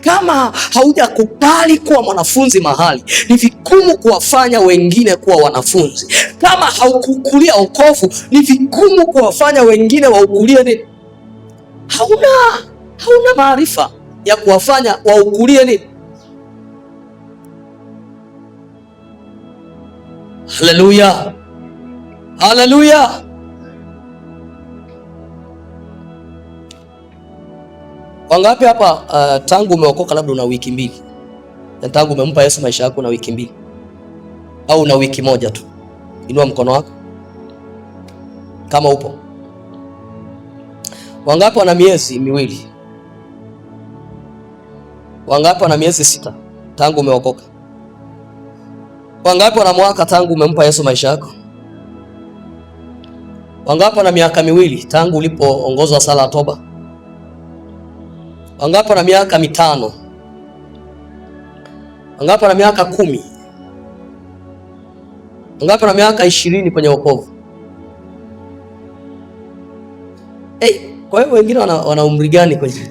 [SPEAKER 1] kama haujakubali kuwa mwanafunzi mahali, ni vigumu kuwafanya wengine kuwa wanafunzi. Kama haukukulia wokovu, ni vigumu kuwafanya wengine waukulie nini? Hauna maarifa ya kuwafanya waukulie nini? Haleluya, haleluya. Wangapi hapa tangu umeokoka labda una wiki mbili, na tangu umempa Yesu maisha yako una wiki mbili au una wiki moja tu? Inua mkono wako kama upo. Wangapi wana miezi miwili? Wangapi wana miezi 6 tangu umeokoka? Wangapi wana mwaka tangu umempa Yesu maisha yako? Wangapi wana miaka 2 tangu ulipoongozwa sala ya toba? Wangapi wana miaka 5? Wangapi wana miaka 10? Wangapi wana miaka 20 kwenye wokovu? Hey, kwa hiyo wengine wana umri gani kwenye?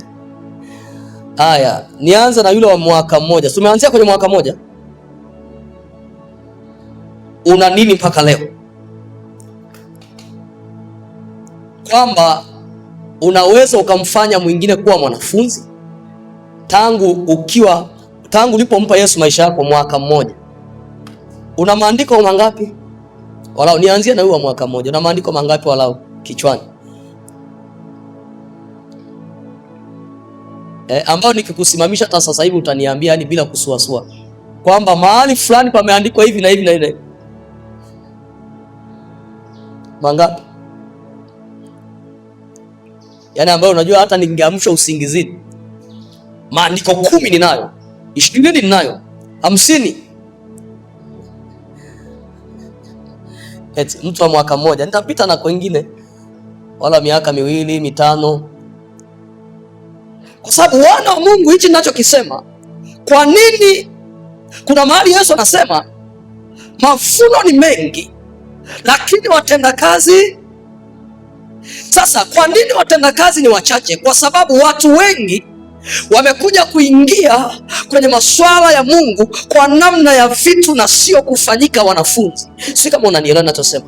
[SPEAKER 1] Haya, nianze na yule wa mwaka mmoja. Tumeanzia kwenye mwaka mmoja. Una nini mpaka leo? Kwamba unaweza ukamfanya mwingine kuwa mwanafunzi tangu ulipompa Yesu maisha yako mwaka mmoja. Una maandiko mangapi? Walau nianzie na huyu wa mwaka mmoja. Una maandiko mangapi walau kichwani? Ambao nikikusimamisha hata sasa hivi utaniambia, yani bila kusuasua, kwamba mahali fulani pameandikwa hivi na hivi na hivi. Mangapi? Yaani ambayo unajua hata ningeamsha usingizini, maandiko 10 ninayo, 20 ninayo, 50. Eti mtu wa mwaka mmoja, nitapita na kwengine wala miaka 2, 5. Kwa sababu wana wa Mungu, hichi ninachokisema, kwa nini kuna mahali Yesu anasema mavuno ni mengi lakini watendakazi? Sasa kwa nini watendakazi ni wachache? Kwa sababu watu wengi wamekuja kuingia kwenye masuala ya Mungu kwa namna ya vitu na sio kufanyika wanafunzi. Si kama unanielewa ninachosema.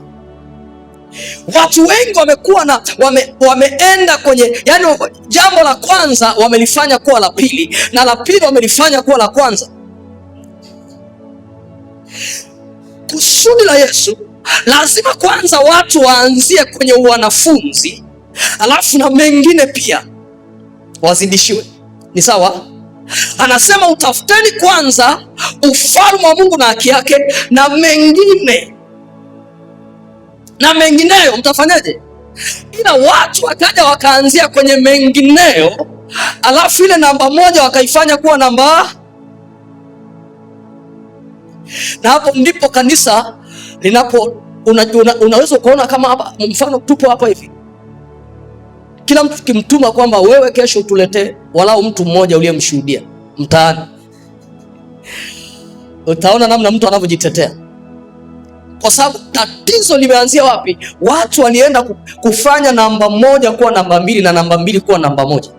[SPEAKER 1] Watu wengi wamekuwa na wameenda kwenye, yani jambo la kwanza wamelifanya kuwa la pili, na la pili wamelifanya kuwa la kwanza. Kusudi la Yesu lazima kwanza watu waanzie kwenye wanafunzi, alafu na mengine pia wazidishiwe. Ni sawa? Anasema utafuteni kwanza ufalme wa Mungu na haki yake, na mengine na mengineyo mtafanyaje? Ila watu wakaja wakaanzia kwenye mengineyo, alafu ile namba moja wakaifanya kuwa namba. Na hapo ndipo kanisa linapo unaweza ukaona kama hapa mfano tupo hapa hivi, kila mtu kimtuma kwamba wewe kesho utuletee walau mtu mmoja uliyemshuhudia mtaani, utaona namna mtu anavyojitetea. Kwa sababu tatizo limeanzia wapi? Watu walienda kufanya namba moja kuwa namba 2 na namba 2 kuwa namba 1.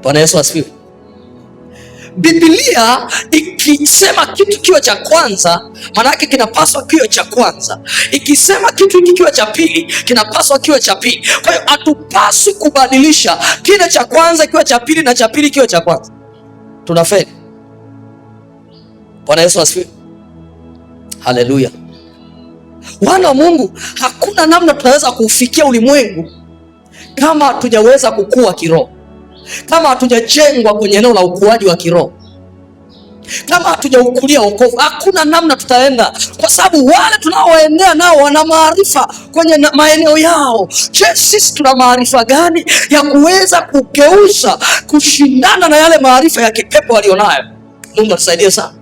[SPEAKER 1] Bwana Yesu asifiwe. Biblia ikisema kitu kiwe cha kwanza, maana yake kinapaswa kiwe cha kwanza. Ikisema kitu hiki kiwe cha pili, kinapaswa kiwe cha pili. Kwa hiyo hatupaswi kubadilisha kile cha kwanza kiwe cha pili na cha pili kiwe cha kwanza. Tunafeli. Bwana Yesu asifiwe. Haleluya. Wana wa Mungu, hakuna namna tunaweza kuufikia ulimwengu kama hatujaweza kukua kiroho, kama hatujajengwa kwenye eneo la ukuaji wa kiroho, kama hatujaukulia wokovu, hakuna namna tutaenda, kwa sababu wale tunaoendea nao wana maarifa kwenye maeneo yao. Je, sisi tuna maarifa gani ya kuweza kugeuza, kushindana na yale maarifa ya kipepo walionayo? Mungu atusaidie sana.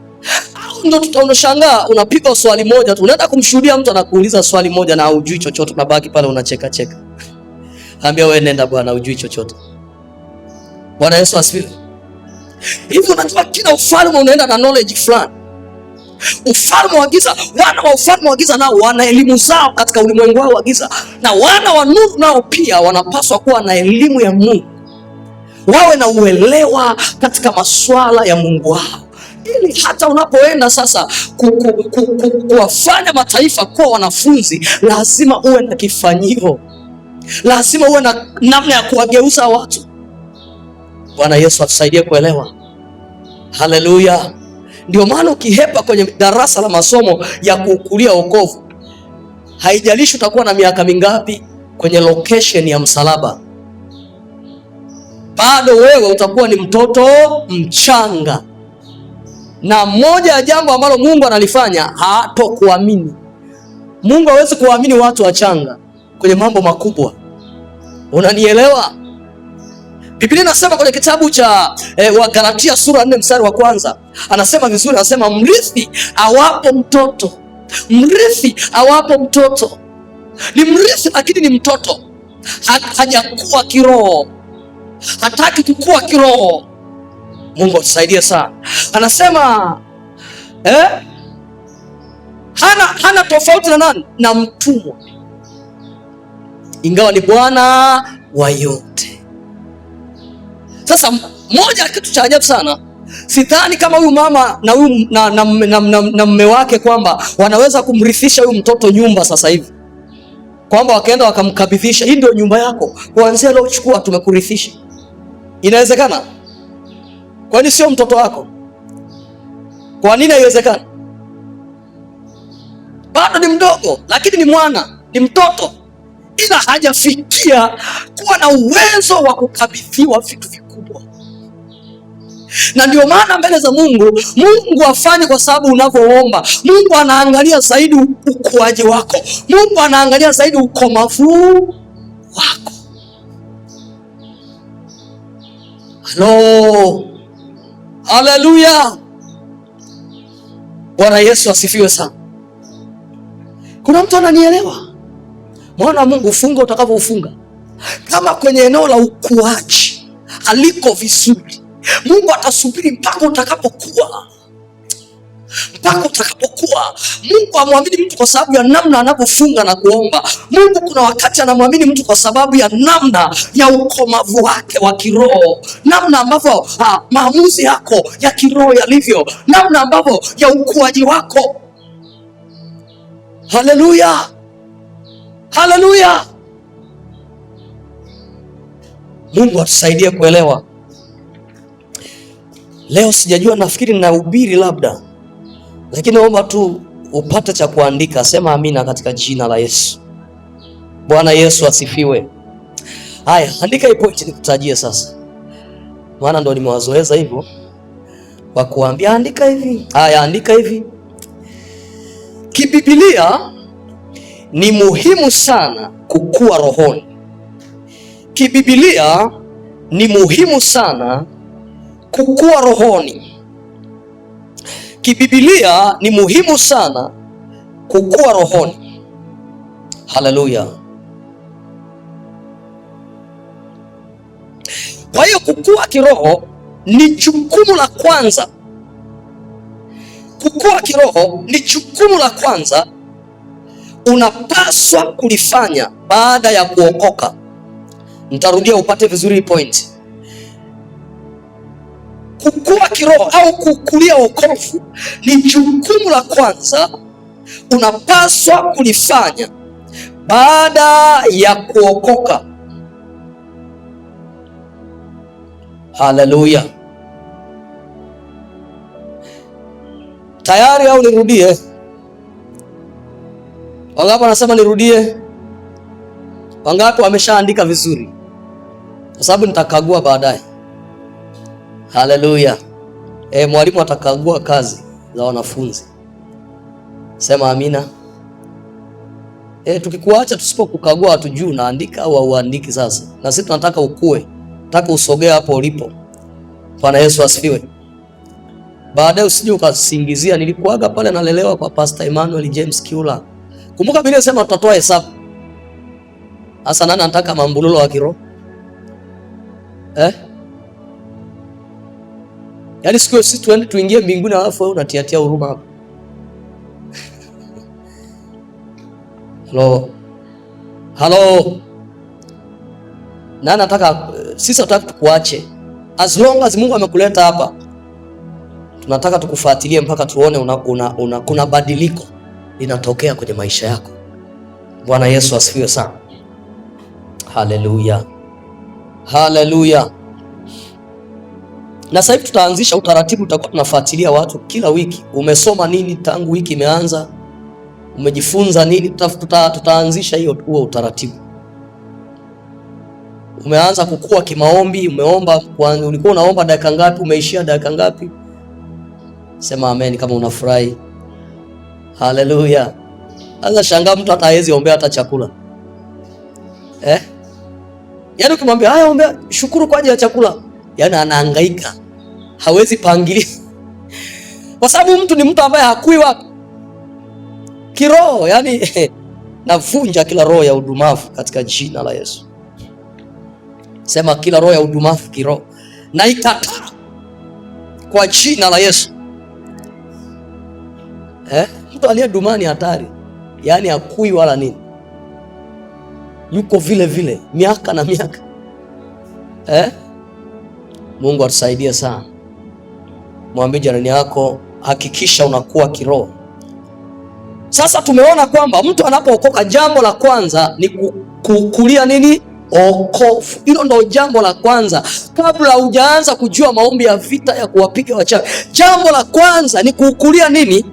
[SPEAKER 1] Au ndo tutaonashangaa, unapiga swali moja tu, unaenda kumshuhudia mtu anakuuliza swali moja na hujui chochote, unabaki pale unacheka cheka. Ambia wewe nenda bwana, hujui chochote. Bwana Yesu asifiwe. Hivi unajua kila ufalme unaenda na knowledge fulani. Ufalme wa giza, wana wa ufalme wa giza nao wana elimu zao katika ulimwengu wao wa giza, na wana wa nuru nao pia wanapaswa kuwa na elimu ya Mungu, wawe na uelewa katika masuala ya Mungu wao, ili hata unapoenda sasa kuwafanya mataifa kuwa wanafunzi, lazima uwe na kifanyio, lazima uwe na namna ya kuwageuza watu. Bwana Yesu atusaidie kuelewa. Haleluya! Ndio maana ukihepa kwenye darasa la masomo ya kuukulia wokovu, haijalishi utakuwa na miaka mingapi kwenye location ya msalaba, bado wewe utakuwa ni mtoto mchanga. Na moja ya jambo ambalo Mungu analifanya, hatokuamini. Mungu hawezi kuwaamini watu wachanga kwenye mambo makubwa. Unanielewa? Biblia inasema kwenye kitabu cha Wagalatia sura 4 mstari wa kwanza, anasema vizuri, anasema mrithi awapo mtoto, mrithi awapo mtoto. Ni mrithi lakini ni mtoto, hajakuwa kiroho, hataki kukua kiroho. Mungu atusaidie sana. Anasema hana tofauti na nani? Na mtumwa, ingawa ni bwana wa yote. Sasa moja ya kitu cha ajabu sana, sidhani kama huyu mama na huyu na mume wake kwamba wanaweza kumrithisha huyu mtoto nyumba sasa hivi, kwamba wakaenda wakamkabidhisha, hii ndio nyumba yako, kuanzia leo chukua, tumekurithisha. Inawezekana? Kwani sio mtoto wako? Kwa nini haiwezekani? Bado ni mdogo, lakini ni mwana, ni mtoto, ila hajafikia kuwa na uwezo wa kukabidhiwa vitu vikubwa. Na ndio maana mbele za Mungu, Mungu afanye kwa sababu unavyoomba. Mungu anaangalia zaidi ukuaji wako. Mungu anaangalia zaidi ukomavu wako. Halo. Haleluya. Bwana Yesu asifiwe sana. Kuna mtu ananielewa? Mwana wa Mungu, ufunga utakavyoufunga, kama kwenye eneo la ukuaji aliko vizuri, Mungu atasubiri mpaka utakapokuwa, mpaka utakapokuwa. Mungu amwamini mtu kwa sababu ya namna anavyofunga na kuomba. Mungu kuna wakati anamwamini mtu kwa sababu ya namna ya ukomavu wake wa kiroho, namna ambavyo maamuzi yako ya kiroho yalivyo, namna ambavyo ya ukuaji wako. Haleluya, haleluya. Mungu atusaidie kuelewa. Leo sijajua, nafikiri ninahubiri labda, lakini naomba tu upate cha kuandika. Sema amina katika jina la Yesu. Bwana Yesu asifiwe. Haya, andika hii point nikutajie sasa, maana ndo nimewazoeza hivyo kwa kuambia andika hivi. Haya, andika hivi. Kibibilia ni muhimu sana kukua rohoni. Kibibilia ni muhimu sana kukua rohoni. Kibibilia ni muhimu sana kukua rohoni. Haleluya. Kwa hiyo kukua kiroho ni jukumu la kwanza. Kukua kiroho ni jukumu la kwanza unapaswa kulifanya baada ya kuokoka. Nitarudia upate vizuri point. Kukua kiroho au kukulia wokovu ni jukumu la kwanza unapaswa kulifanya baada ya kuokoka. Haleluya. Tayari au nirudie? Wangapi wanasema nirudie? Wangapi wameshaandika vizuri? Kwa sababu nitakagua baadaye. Haleluya. Mwalimu atakagua kazi za wanafunzi. Sema amina. Tukikuacha tusipokukagua hatujui unaandika au hauandiki sasa. Na sisi tunataka ukue. Nataka usogee hapo ulipo. Bwana Yesu asifiwe. Baadaye usije ukasingizia nilikuaga pale nalelewa kwa Pastor Emmanuel James Kiula. Kumbuka Biblia inasema tutatoa hesabu. Sasa nani anataka mambululo wa kiroho eh? Yaani siku sisi tuende tuingie mbinguni alafu wewe unatiatia huruma hapo. Halo. Halo. Nani anataka? Sisi hatutaki tukuache. As long as Mungu amekuleta hapa, tunataka tukufuatilie mpaka tuone una kuna badiliko linatokea kwenye maisha yako. Bwana Yesu asifiwe sana. Haleluya. Haleluya. Na sasa hivi tutaanzisha utaratibu, tutakuwa tunafuatilia watu kila wiki. Umesoma nini tangu wiki imeanza? Umejifunza nini? Tutaanzisha hiyo huo utaratibu. Umeanza kukua kimaombi, umeomba, ulikuwa unaomba dakika ngapi? Umeishia dakika ngapi? Sema amen kama unafurahi. Haleluya. Sasa shangaa mtu hata hawezi ombea hata chakula. Eh? Yaani ukimwambia haya ombea, shukuru kwa ajili ya chakula, yaani anahangaika. Hawezi pangilia. Kwa sababu mtu ni mtu ambaye hakui wapi? Kiroho, yaani navunja kila roho ya udumavu katika jina la Yesu. Sema kila roho ya udumavu kiroho na ikataa kwa jina la Yesu. Eh? Mtu aliye dumani hatari. Yaani hakui wala nini. Yuko vile vile miaka na miaka. Eh? Mungu atusaidie sana. Mwambie jirani yako, hakikisha unakuwa kiroho. Sasa tumeona kwamba mtu anapookoka jambo la kwanza ni kukulia nini? Okovu. Hilo ndo jambo la kwanza. Kabla hujaanza kujua maombi ya vita ya kuwapiga wachawi, jambo la kwanza ni kukulia nini?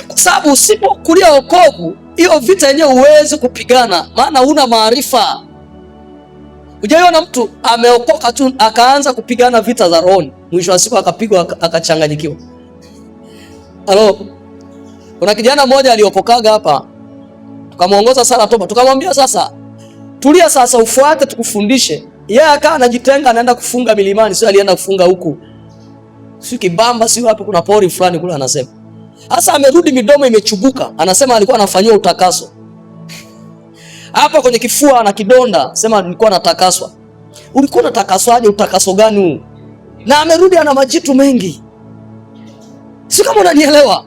[SPEAKER 1] Kwa sababu usipokulia wokovu, hiyo vita yenyewe huwezi kupigana, maana huna maarifa. Hujaiona mtu ameokoka tu akaanza kupigana vita za rohoni, mwisho wa siku akapigwa akachanganyikiwa. Halo. Kuna kijana mmoja aliokokaga hapa, tukamuongoza sala toba, tukamwambia sasa tulia sasa ufuate tukufundishe. Yeye akawa anajitenga anaenda kufunga milimani, sio alienda kufunga huku. Sio Kibamba, sio wapi, kuna pori fulani kule anasema. Sasa amerudi midomo imechubuka, anasema alikuwa anafanyiwa utakaso. Hapa kwenye kifua ana kidonda, sema nilikuwa natakaswa. Ulikuwa unatakaswaje? Utakaso gani huu? Na amerudi ana majitu mengi. Sio kama unanielewa?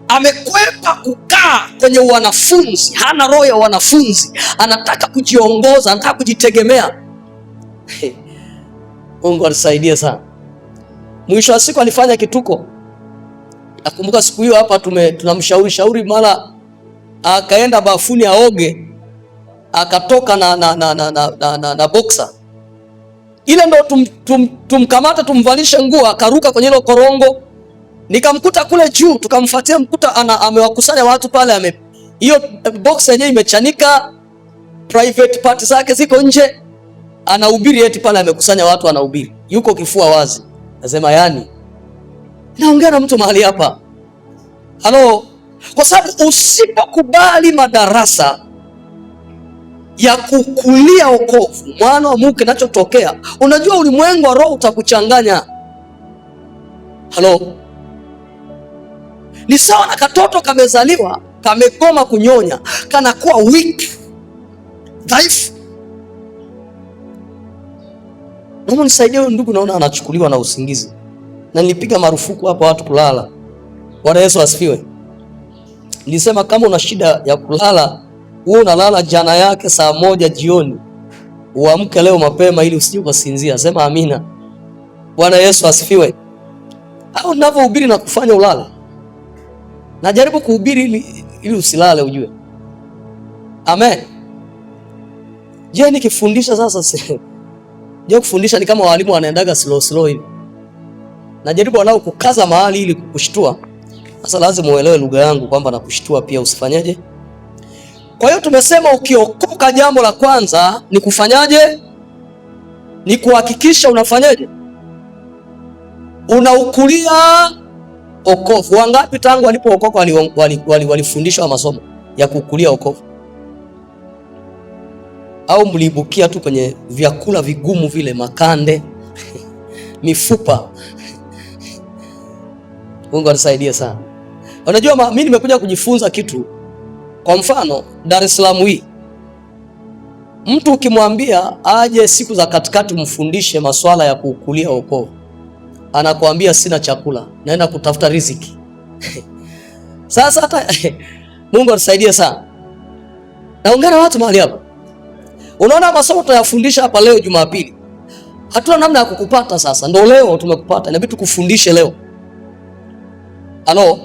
[SPEAKER 1] Amekwepa kukaa kwenye wanafunzi, hana roho ya wanafunzi, anataka kujiongoza, anataka kujitegemea. Mungu atusaidie sana. Mwisho wa siku alifanya kituko. Nakumbuka siku hiyo hapa tunamshauri shauri, mara akaenda bafuni aoge, akatoka na boxer. Ile ndo tumkamata tumvalishe nguo, akaruka kwenye ile korongo. Nikamkuta kule juu, tukamfuatia mkuta amewakusanya watu pale, hiyo box yenyewe imechanika, private part zake ziko nje, anahubiri eti pale, amekusanya watu anahubiri, yuko kifua wazi. Nasema yani naongea na mtu mahali hapa. Halo, kwa sababu usipokubali madarasa ya kukulia wokovu, mwana wa Mungu, kinachotokea, unajua ulimwengu wa roho utakuchanganya. Halo. Ni sawa na katoto kamezaliwa kamegoma kunyonya, kanakuwa weak, dhaifu. Naomba nisaidie huyu ndugu, naona anachukuliwa na usingizi, na nilipiga marufuku hapa watu kulala. Bwana Yesu asifiwe. Nilisema kama una shida ya kulala, wewe unalala jana yake saa 1 jioni, uamke leo mapema ili usije ukasinzia. Sema amina. Bwana Yesu asifiwe. Au ninavyohubiri na kufanya ulale. Najaribu kuhubiri ili usilale ujue. Amen. Je, nikifundisha sasa je, kufundisha ni kama walimu wanaendaga slow slow hivi. Najaribu walau kukaza mahali ili kukushtua. Sasa lazima uelewe lugha yangu kwamba nakushtua pia, usifanyeje? Kwa hiyo tumesema ukiokoka, jambo la kwanza ni kufanyaje? Ni kuhakikisha unafanyaje? Unaukulia wokovu. Wangapi tangu walipookoka walifundishwa masomo ya kukulia wokovu? Au mliibukia tu kwenye vyakula vigumu vile, makande mifupa? Mungu atusaidie sana. Unajua mimi nimekuja kujifunza kitu. Kwa mfano Dar es Salaam hii, Mtu ukimwambia aje siku za katikati mfundishe masuala ya kuukulia wokovu, anakuambia sina chakula, naenda kutafuta riziki. Sasa hata Mungu atusaidie sana. Naongea na watu mahali hapa. Unaona masomo tunayafundisha hapa leo Jumapili, hatuna namna ya kukupata sasa. Ndio leo tumekupata, inabidi tukufundishe leo. Halo?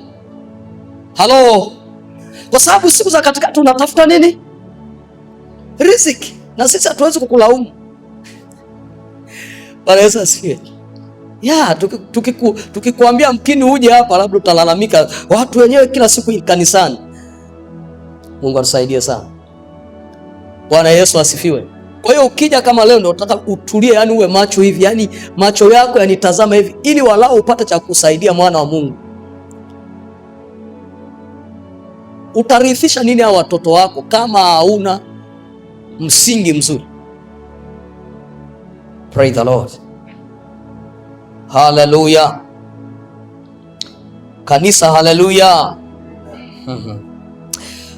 [SPEAKER 1] Halo? Kwa sababu siku za katikati unatafuta nini? Riziki. Na sisi hatuwezi kukulaumu. Bwana Yesu asifiwe. Ya, tukikuambia mkini uje hapa labda utalalamika. Watu wenyewe kila siku kanisani. Mungu atusaidie sana. Bwana Yesu asifiwe. Kwa hiyo ukija kama leo ndio unataka utulie, yani uwe macho hivi, yani macho yako yanitazama hivi ili walau upate cha kusaidia mwana wa Mungu. Utarithisha nini hao watoto wako kama hauna msingi mzuri? Pray the Lord. Hallelujah. Kanisa, hallelujah.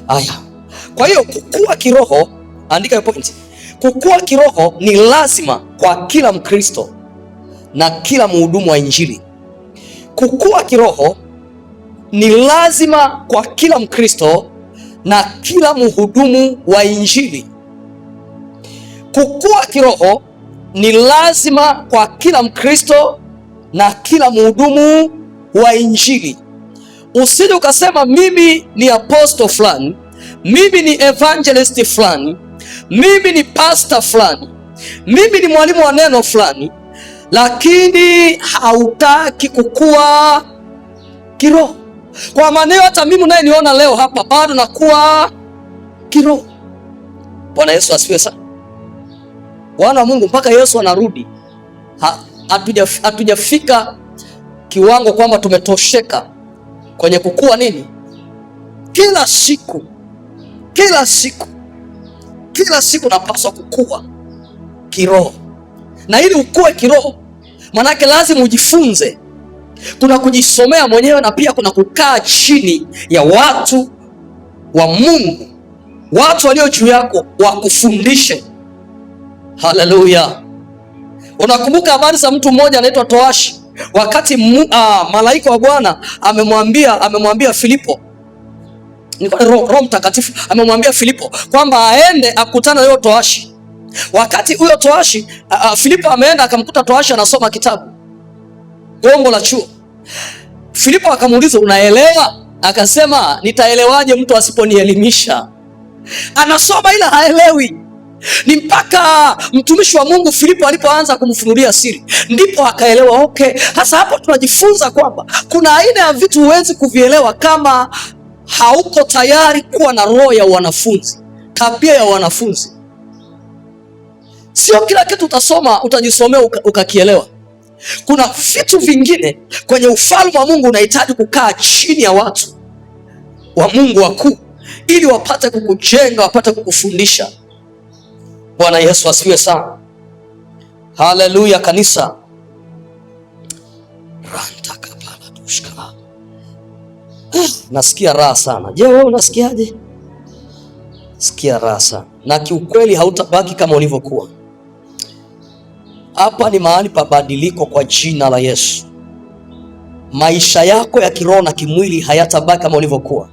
[SPEAKER 1] Aya. Kwa hiyo kukua kiroho, andika hiyo point. Kukua kiroho ni lazima kwa kila Mkristo na kila mhudumu wa Injili. Kukua kiroho ni lazima kwa kila Mkristo na kila mhudumu wa Injili. Kukua kiroho ni lazima kwa kila Mkristo na kila mhudumu wa Injili. Usije ukasema mimi ni apostle fulani, mimi ni evangelist fulani, mimi ni pastor fulani, mimi ni mwalimu wa neno fulani, lakini hautaki kukua kiroho. Kwa maana hata mimi unayeniona leo hapa bado nakuwa kiroho. Bwana Yesu asifiwe sana. Wana wa Mungu, mpaka Yesu anarudi hatujafika kiwango kwamba tumetosheka kwenye kukua nini. Kila siku, kila siku, kila siku napaswa kukua kiroho. Na ili ukue kiroho, manake lazima ujifunze. Kuna kujisomea mwenyewe na pia kuna kukaa chini ya watu wa Mungu, watu walio juu yako wakufundishe. Haleluya. Unakumbuka habari za mtu mmoja anaitwa Toashi? Wakati malaika wa Bwana amemwambia Filipo, Roho Mtakatifu amemwambia Filipo kwamba aende akutane na toashi. Wakati huyo toashi Filipo ameenda akamkuta toashi anasoma kitabu gongo la chuo. Filipo akamuuliza, unaelewa? Akasema, nitaelewaje mtu asiponielimisha? Anasoma ila haelewi. Ni mpaka mtumishi wa Mungu Filipo alipoanza kumfunulia siri ndipo akaelewa. Okay, sasa hapo tunajifunza kwamba kuna aina ya vitu huwezi kuvielewa kama hauko tayari kuwa na roho ya wanafunzi, tabia ya wanafunzi. Sio kila kitu utasoma utajisomea ukakielewa. Kuna vitu vingine kwenye ufalme wa Mungu unahitaji kukaa chini ya watu wa Mungu wakuu ili wapate kukujenga, wapate kukufundisha. Bwana Yesu asifiwe sana. Haleluya kanisa. Nasikia raha sana. Je, wewe unasikiaje? Sikia raha sana. Na kiukweli hautabaki kama ulivyokuwa. Hapa ni mahali pa badiliko kwa jina la Yesu. Maisha yako ya kiroho na kimwili hayatabaki kama ulivyokuwa.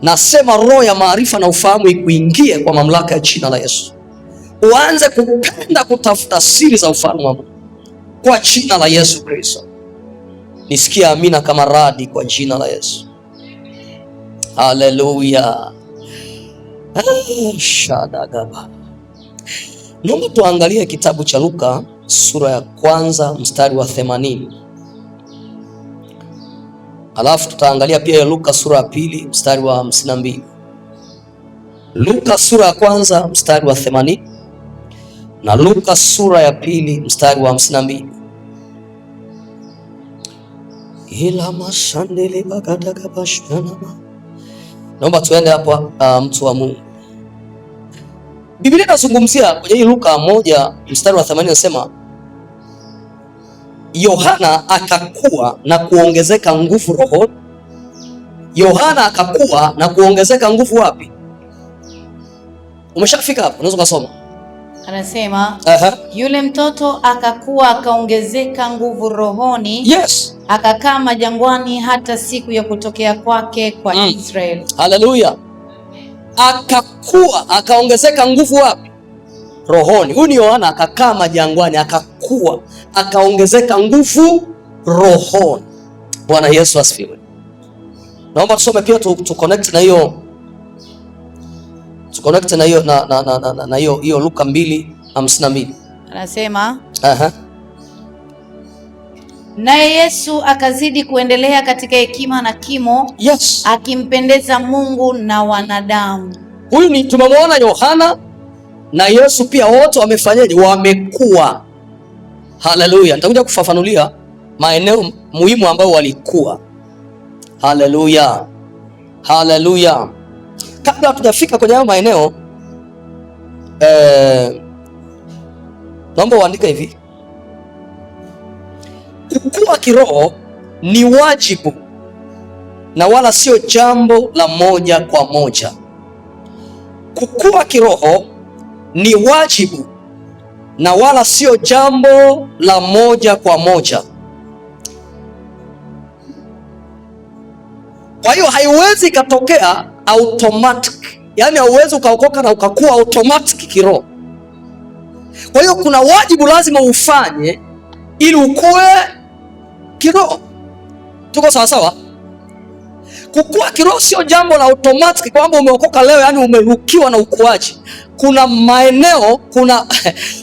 [SPEAKER 1] Nasema roho ya maarifa na ufahamu ikuingie kwa mamlaka ya jina la Yesu. Uanze kupenda kutafuta siri za ufalme wa Mungu kwa jina la Yesu Kristo. Nisikie amina kama radi kwa jina la Yesu. Haleluya. Shadagaba. Naomba tuangalie kitabu cha Luka sura ya kwanza mstari wa 80. Alafu tutaangalia pia Luka sura ya pili mstari wa 52. Luka sura ya kwanza mstari wa 80 na Luka sura ya pili mstari wa 52. Ila mashandele bagadaga bashana. Naomba tuende hapo, mtu wa Mungu. Biblia inazungumzia kwenye hii Luka 1 mstari wa 80 inasema Yohana akakua na kuongezeka nguvu roho. Yohana akakua na kuongezeka nguvu wapi? Umeshafika hapo, unaweza kusoma.
[SPEAKER 2] Anasema yule mtoto akakua akaongezeka nguvu rohoni.
[SPEAKER 1] Yes.
[SPEAKER 2] Akakaa majangwani hata siku ya kutokea kwake kwa Israeli.
[SPEAKER 1] Haleluya. Akakua akaongezeka nguvu wapi? Rohoni. Huyu ni Yohana, akakaa majangwani, akakua akaongezeka nguvu rohoni. Bwana Yesu asifiwe. Naomba tusome pia tu connect na hiyo, tu connect na hiyo na hiyo hiyo Luka 2:52.
[SPEAKER 2] Anasema naye Yesu akazidi kuendelea katika hekima na kimo,
[SPEAKER 1] yes,
[SPEAKER 2] akimpendeza Mungu na wanadamu.
[SPEAKER 1] Huyu ni tumemwona Yohana na Yesu pia, wote wamefanyaje? Wamekuwa. Haleluya. Nitakuja kufafanulia maeneo muhimu ambayo walikuwa. Haleluya, haleluya. Kabla hatujafika kwenye hayo maeneo, naomba uandike hivi: kukua kiroho ni wajibu na wala sio jambo la moja kwa moja. Kukua kiroho ni wajibu na wala sio jambo la moja kwa moja. Kwa hiyo haiwezi ikatokea automatic, yaani hauwezi ukaokoka na ukakua automatic kiroho. Kwa hiyo kuna wajibu lazima ufanye ili ukue kiroho. Tuko sawa sawa? Kukua kiroho sio jambo la automatic kwamba umeokoka leo, yani umerukiwa na ukuaji. Kuna maeneo,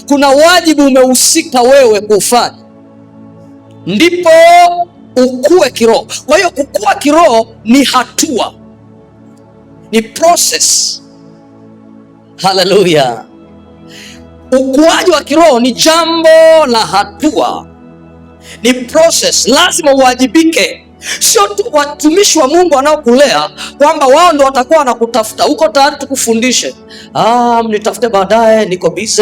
[SPEAKER 1] kuna wajibu umehusika wewe kufanya, ndipo ukue kiroho. Kwa hiyo kukua kiroho ni hatua, ni process. Haleluya! Ukuaji wa kiroho ni jambo la hatua, ni process, lazima uwajibike. Sio tu watumishi wa Mungu wanaokulea kwamba wao ndo watakuwa wanakutafuta, uko tayari tukufundishe, mnitafute baadaye, niko busy.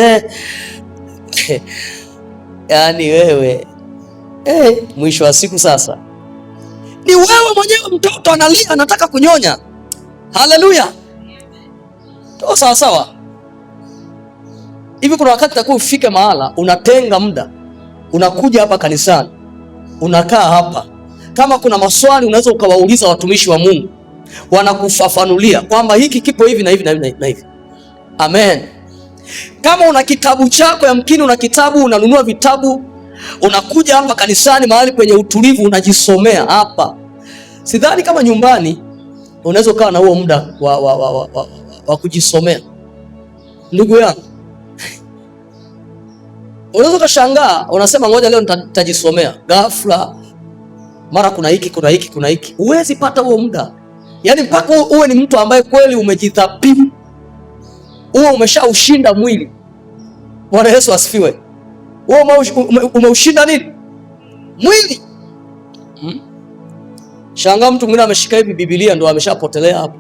[SPEAKER 1] Yaani wewe mwisho wa siku sasa ni wewe mwenyewe, mtoto analia anataka kunyonya. Haleluya, to sawa sawa. Hivi kuna wakati utakuwa ufike mahala unatenga muda, unakuja hapa kanisani, unakaa hapa. Kama kuna maswali unaweza ukawauliza watumishi wa Mungu, wanakufafanulia kwamba hiki kipo hivi na hivi na hivi na hivi. Amen. Kama una kitabu chako, yamkini una kitabu, unanunua vitabu, unakuja hapa kanisani mahali penye utulivu, unajisomea hapa. Sidhani kama nyumbani unaweza ukawa na huo muda wa kujisomea. Ndugu yangu, unaweza ukashangaa, unasema ngoja leo nitajisomea, ghafla mara kuna hiki kuna hiki kuna hiki. Huwezi pata huo muda, yaani mpaka uwe ni mtu ambaye kweli umejithabimu, uwe umeshaushinda mwili. Bwana Yesu asifiwe. Uwe umeushinda nini? Mwili. Shangaa mtu mwingine ameshika hivi Biblia ndo ameshapotelea hapo.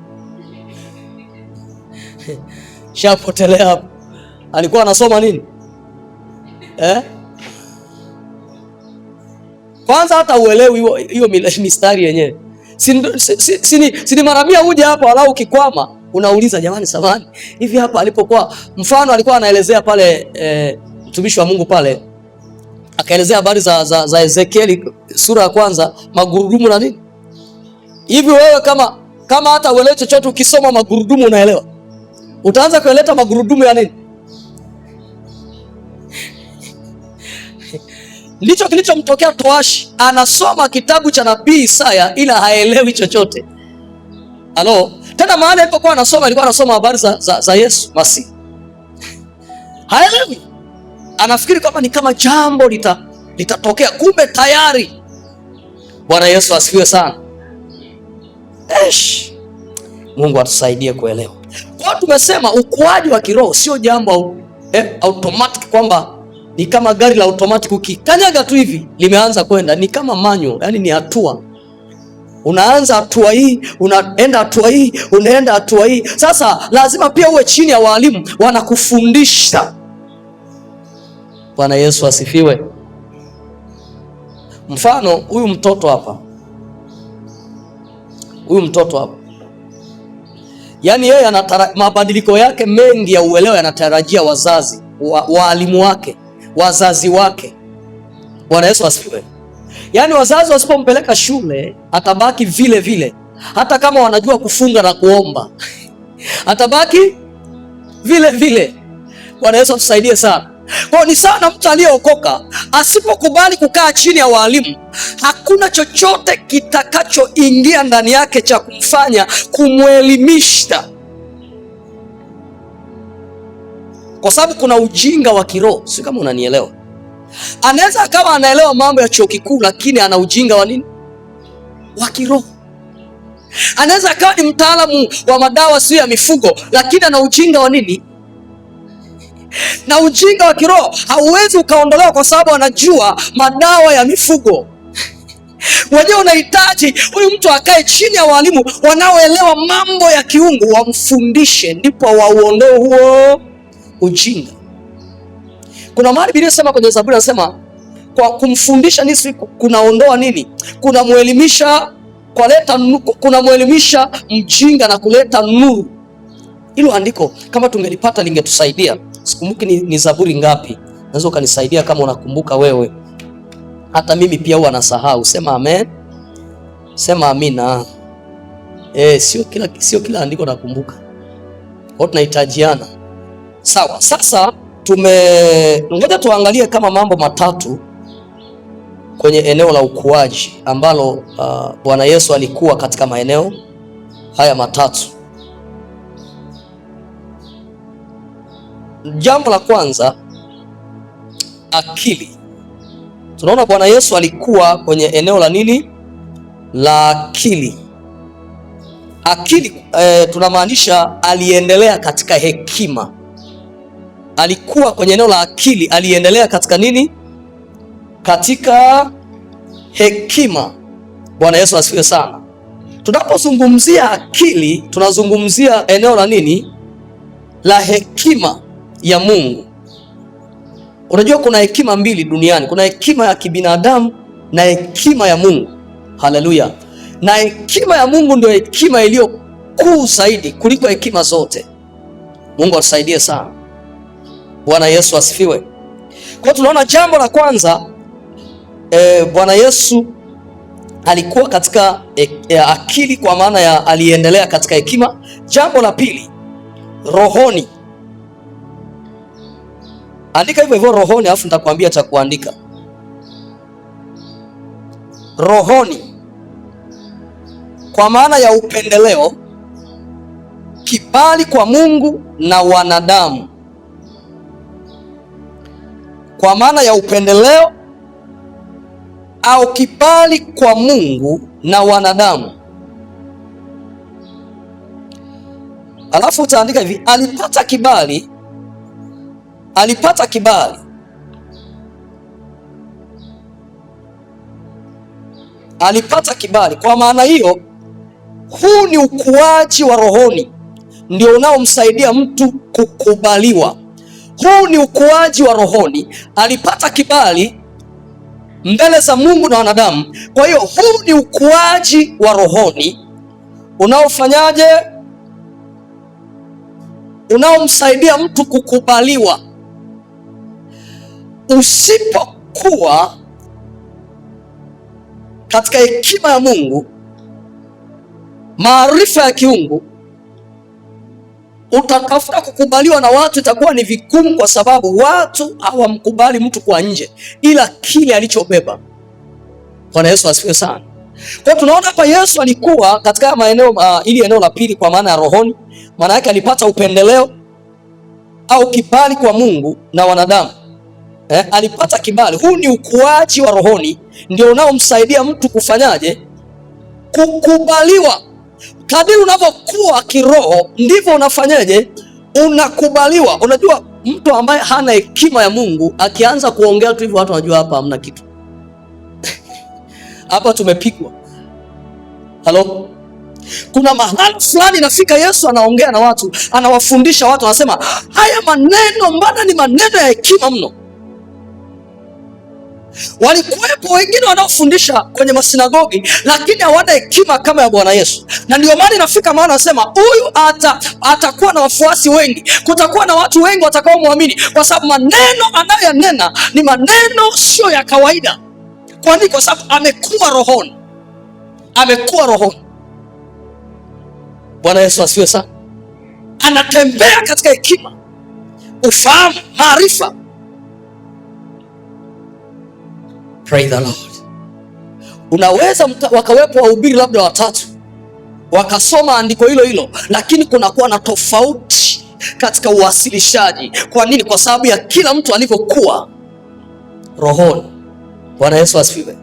[SPEAKER 1] Shapotelea hapo. Alikuwa anasoma nini? Kwanza hata uelewi hiyo mistari yenyewe. Si mara mia uje hapo walau ukikwama unauliza jamani, samahani, hivi hapa alipokuwa, mfano alikuwa anaelezea pale mtumishi wa Mungu pale akaelezea habari za Ezekieli sura ya kwanza, magurudumu na nini. Hivi wewe kama hata uelewe chochote, ukisoma magurudumu unaelewa? Utaanza kuleta magurudumu ya nini? Ndicho kilichomtokea Toashi. Anasoma kitabu cha nabii Isaya ila haelewi chochote. Halo, tena mahali alipokuwa anasoma alikuwa anasoma habari za Yesu Masihi. Haelewi. Anafikiri kama ni kama jambo litatokea, kumbe tayari. Bwana Yesu asifiwe sana. Esh. Mungu atusaidie kuelewa. Kwa tumesema ukuaji wa kiroho sio jambo automatic kwamba ni kama gari la automatic ukikanyaga tu hivi limeanza kwenda. Ni kama manual, yani ni hatua. Unaanza hatua hii, unaenda hatua hii, unaenda hatua hii. Sasa lazima pia uwe chini ya walimu wanakufundisha. Bwana Yesu asifiwe. Mfano huyu mtoto hapa. Huyu mtoto hapa. Yaani yeye mabadiliko yake mengi ya uelewa yanatarajia wazazi, waalimu wake, wazazi wake. Bwana Yesu asifiwe. Yaani wazazi wasipompeleka shule atabaki vile vile, hata kama wanajua kufunga na kuomba atabaki vile vile. Bwana Yesu atusaidie sana. Kwa ni sana mtu aliyeokoka asipokubali kukaa chini ya walimu, hakuna chochote kitakachoingia ndani yake cha kumfanya kumwelimisha, kwa sababu kuna ujinga wa kiroho. Si kama unanielewa? Anaweza akawa anaelewa mambo ya chuo kikuu, lakini ana ujinga wa nini? Wa kiroho. Anaweza akawa ni mtaalamu wa madawa sio ya mifugo, lakini ana ujinga wa nini? Na ujinga wa kiroho hauwezi ukaondolewa, kwa sababu anajua madawa ya mifugo. Wenyewe unahitaji huyu mtu akae chini ya walimu wanaoelewa mambo ya kiungu, wamfundishe, ndipo wauondoe huo ujinga. Kuna mahali Biblia inasema kwenye Zaburi, anasema kwa kumfundisha nisi kunaondoa nini? Kunamuelimisha, kunamuelimisha mjinga na kuleta nuru. Hilo andiko kama tungelipata lingetusaidia. Sikumbuki ni Zaburi ngapi. Unaweza ukanisaidia kama unakumbuka wewe. Hata mimi pia huwa nasahau. Sema amen. Sema amina. Sio kila andiko nakumbuka. Kwa tunahitajiana. Sawa. Sasa ngoja tuangalie kama mambo matatu kwenye eneo la ukuaji ambalo Bwana Yesu alikuwa katika maeneo haya matatu. Jambo la kwanza, akili. Tunaona Bwana Yesu alikuwa kwenye eneo la nini? La akili. Akili tunamaanisha aliendelea katika hekima. Alikuwa kwenye eneo la akili, aliendelea katika nini? Katika hekima. Bwana Yesu asifiwe sana. Tunapozungumzia akili, tunazungumzia eneo la nini? La hekima ya Mungu. Unajua kuna hekima mbili duniani. Kuna hekima ya kibinadamu na hekima ya Mungu. Haleluya. Na hekima ya Mungu ndio hekima iliyo kuu zaidi kuliko hekima zote. Mungu atusaidie sana. Bwana Yesu asifiwe. Kwa tunaona jambo la kwanza, Bwana Yesu alikuwa katika akili, kwa maana ya aliendelea katika hekima. Jambo la pili, rohoni. Andika hivyo hivyo rohoni, alafu nitakwambia cha kuandika. Rohoni kwa maana ya upendeleo, kibali kwa Mungu na wanadamu. Kwa maana ya upendeleo au kibali kwa Mungu na wanadamu. Alafu utaandika hivi, alipata kibali, alipata kibali, alipata kibali. Kwa maana hiyo, huu ni ukuaji wa rohoni ndio unaomsaidia mtu kukubaliwa. Huu ni ukuaji wa rohoni, alipata kibali mbele za Mungu na wanadamu. Kwa hiyo huu ni ukuaji wa rohoni unaofanyaje? Unaomsaidia mtu kukubaliwa. Usipokuwa katika hekima ya Mungu, maarifa ya kiungu, utatafuta kukubaliwa na watu, itakuwa ni vigumu, kwa sababu watu hawamkubali mtu kwa nje, ila kile alichobeba. Bwana Yesu asifiwe sana. Kwa tunaona hapa Yesu alikuwa katika maeneo ili eneo la pili, kwa maana ya rohoni, maana yake alipata upendeleo au kibali kwa Mungu na wanadamu. Alipata kibali. Huu ni ukuaji wa rohoni ndio unaomsaidia mtu kufanyaje? Kukubaliwa. Kadiri unavyokuwa kiroho ndivyo unafanyaje? Unakubaliwa. Unajua mtu ambaye hana hekima ya Mungu akianza kuongea tu hivyo watu wanajua hapa hamna kitu. Hapa tumepigwa. Halo? Kuna mahali fulani nafika, Yesu anaongea na watu, anawafundisha watu, anasema haya maneno mbona ni maneno ya hekima mno. Walikuwepo wengine wanaofundisha kwenye masinagogi, lakini hawana hekima kama ya Bwana Yesu. Na ndio maana inafika maana anasema huyu atakuwa na wafuasi wengi, kutakuwa na watu wengi watakaomwamini, kwa sababu maneno anayoyanena ni maneno sio ya kawaida. Kwa nini? Kwa sababu amekuwa rohoni, amekuwa rohoni. Bwana Yesu asifiwe sana. Anatembea katika hekima, ufahamu, maarifa. Pray the Lord. Unaweza wakawepo wahubiri labda watatu wakasoma andiko hilo hilo, lakini kunakuwa na tofauti katika uwasilishaji. Kwa nini? Kwa sababu ya kila mtu alivyokuwa rohoni. Bwana Yesu asifiwe.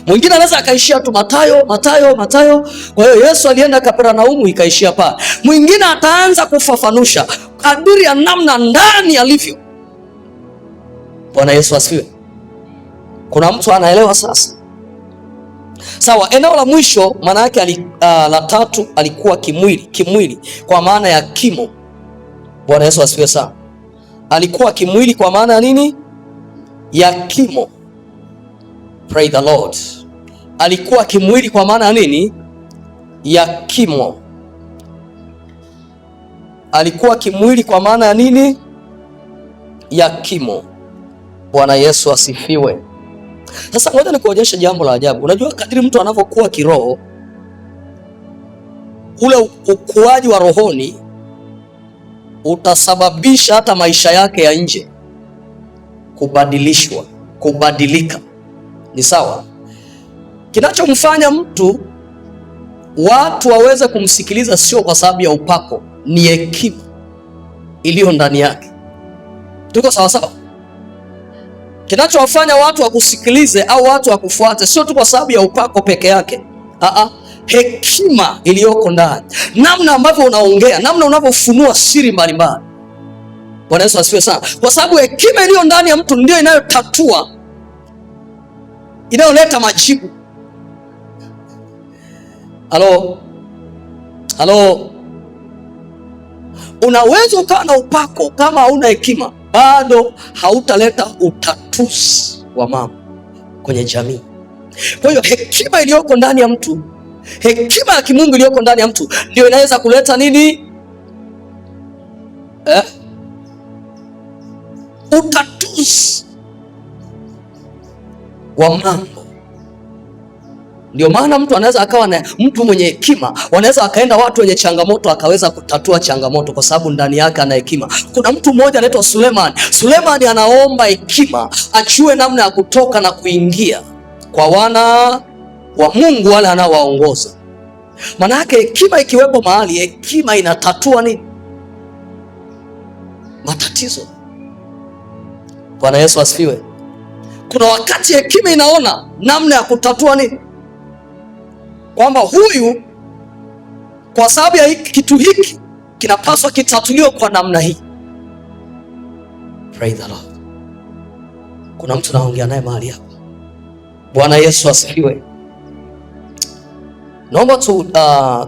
[SPEAKER 1] Mwingine anaweza akaishia tu Mathayo, Mathayo, Mathayo. Kwa hiyo Yesu alienda Kapernaumu ikaishia pale. Mwingine ataanza kufafanusha kadiri ya namna ndani alivyo. Bwana Yesu asifiwe. Kuna mtu anaelewa sasa? Sawa, eneo la mwisho maana yake la tatu alikuwa kimwili, kimwili kwa maana ya kimo. Bwana Yesu asifiwe sana. Alikuwa kimwili kwa maana ya nini? Ya kimo. Pray the Lord. Alikuwa kimwili kwa maana ya nini? Ya kimo. Alikuwa kimwili kwa maana ya nini? Ya kimo. Bwana Yesu asifiwe. Sasa ngoja nikuonyeshe jambo la ajabu. Unajua kadiri mtu anavyokuwa kiroho, ule ukuaji wa rohoni utasababisha hata maisha yake ya nje kubadilishwa, kubadilika. Ni sawa? Kinachomfanya mtu watu waweze kumsikiliza sio kwa sababu ya upako, ni hekima iliyo ndani yake. Tuko sawa sawa? Kinachowafanya watu wakusikilize au watu wakufuate sio tu kwa sababu ya upako peke yake. Hekima iliyoko ndani, namna ambavyo unaongea, namna unavyofunua siri mbalimbali. Bwana Yesu asifiwe sana. Kwa sababu hekima iliyo ndani ya mtu ndio inayotatua, inayoleta majibu. Halo, halo. Unaweza ukawa na upako, kama hauna hekima bado hautaleta utatuzi wa mambo kwenye jamii. Kwa hiyo hekima iliyoko ndani ya mtu, hekima ya kimungu iliyoko ndani ya mtu ndio inaweza kuleta nini? Utatuzi wa mambo. Ndio maana mtu anaweza akawa na mtu mwenye hekima, wanaweza akaenda watu wenye changamoto akaweza kutatua changamoto kwa sababu ndani yake ana hekima. Kuna mtu mmoja anaitwa Sulemani. Sulemani anaomba hekima, achue namna ya kutoka na kuingia kwa wana wa Mungu wale anaowaongoza. Maana yake hekima ikiwepo mahali, hekima inatatua nini? Matatizo. Bwana Yesu asifiwe. Kuna wakati hekima inaona namna ya kutatua nini? Kwamba huyu kwa sababu ya kitu hiki kinapaswa kitatuliwe kwa namna hii. Pray the Lord. Kuna mtu naongea naye mahali hapa. Bwana Yesu asifiwe. Naomba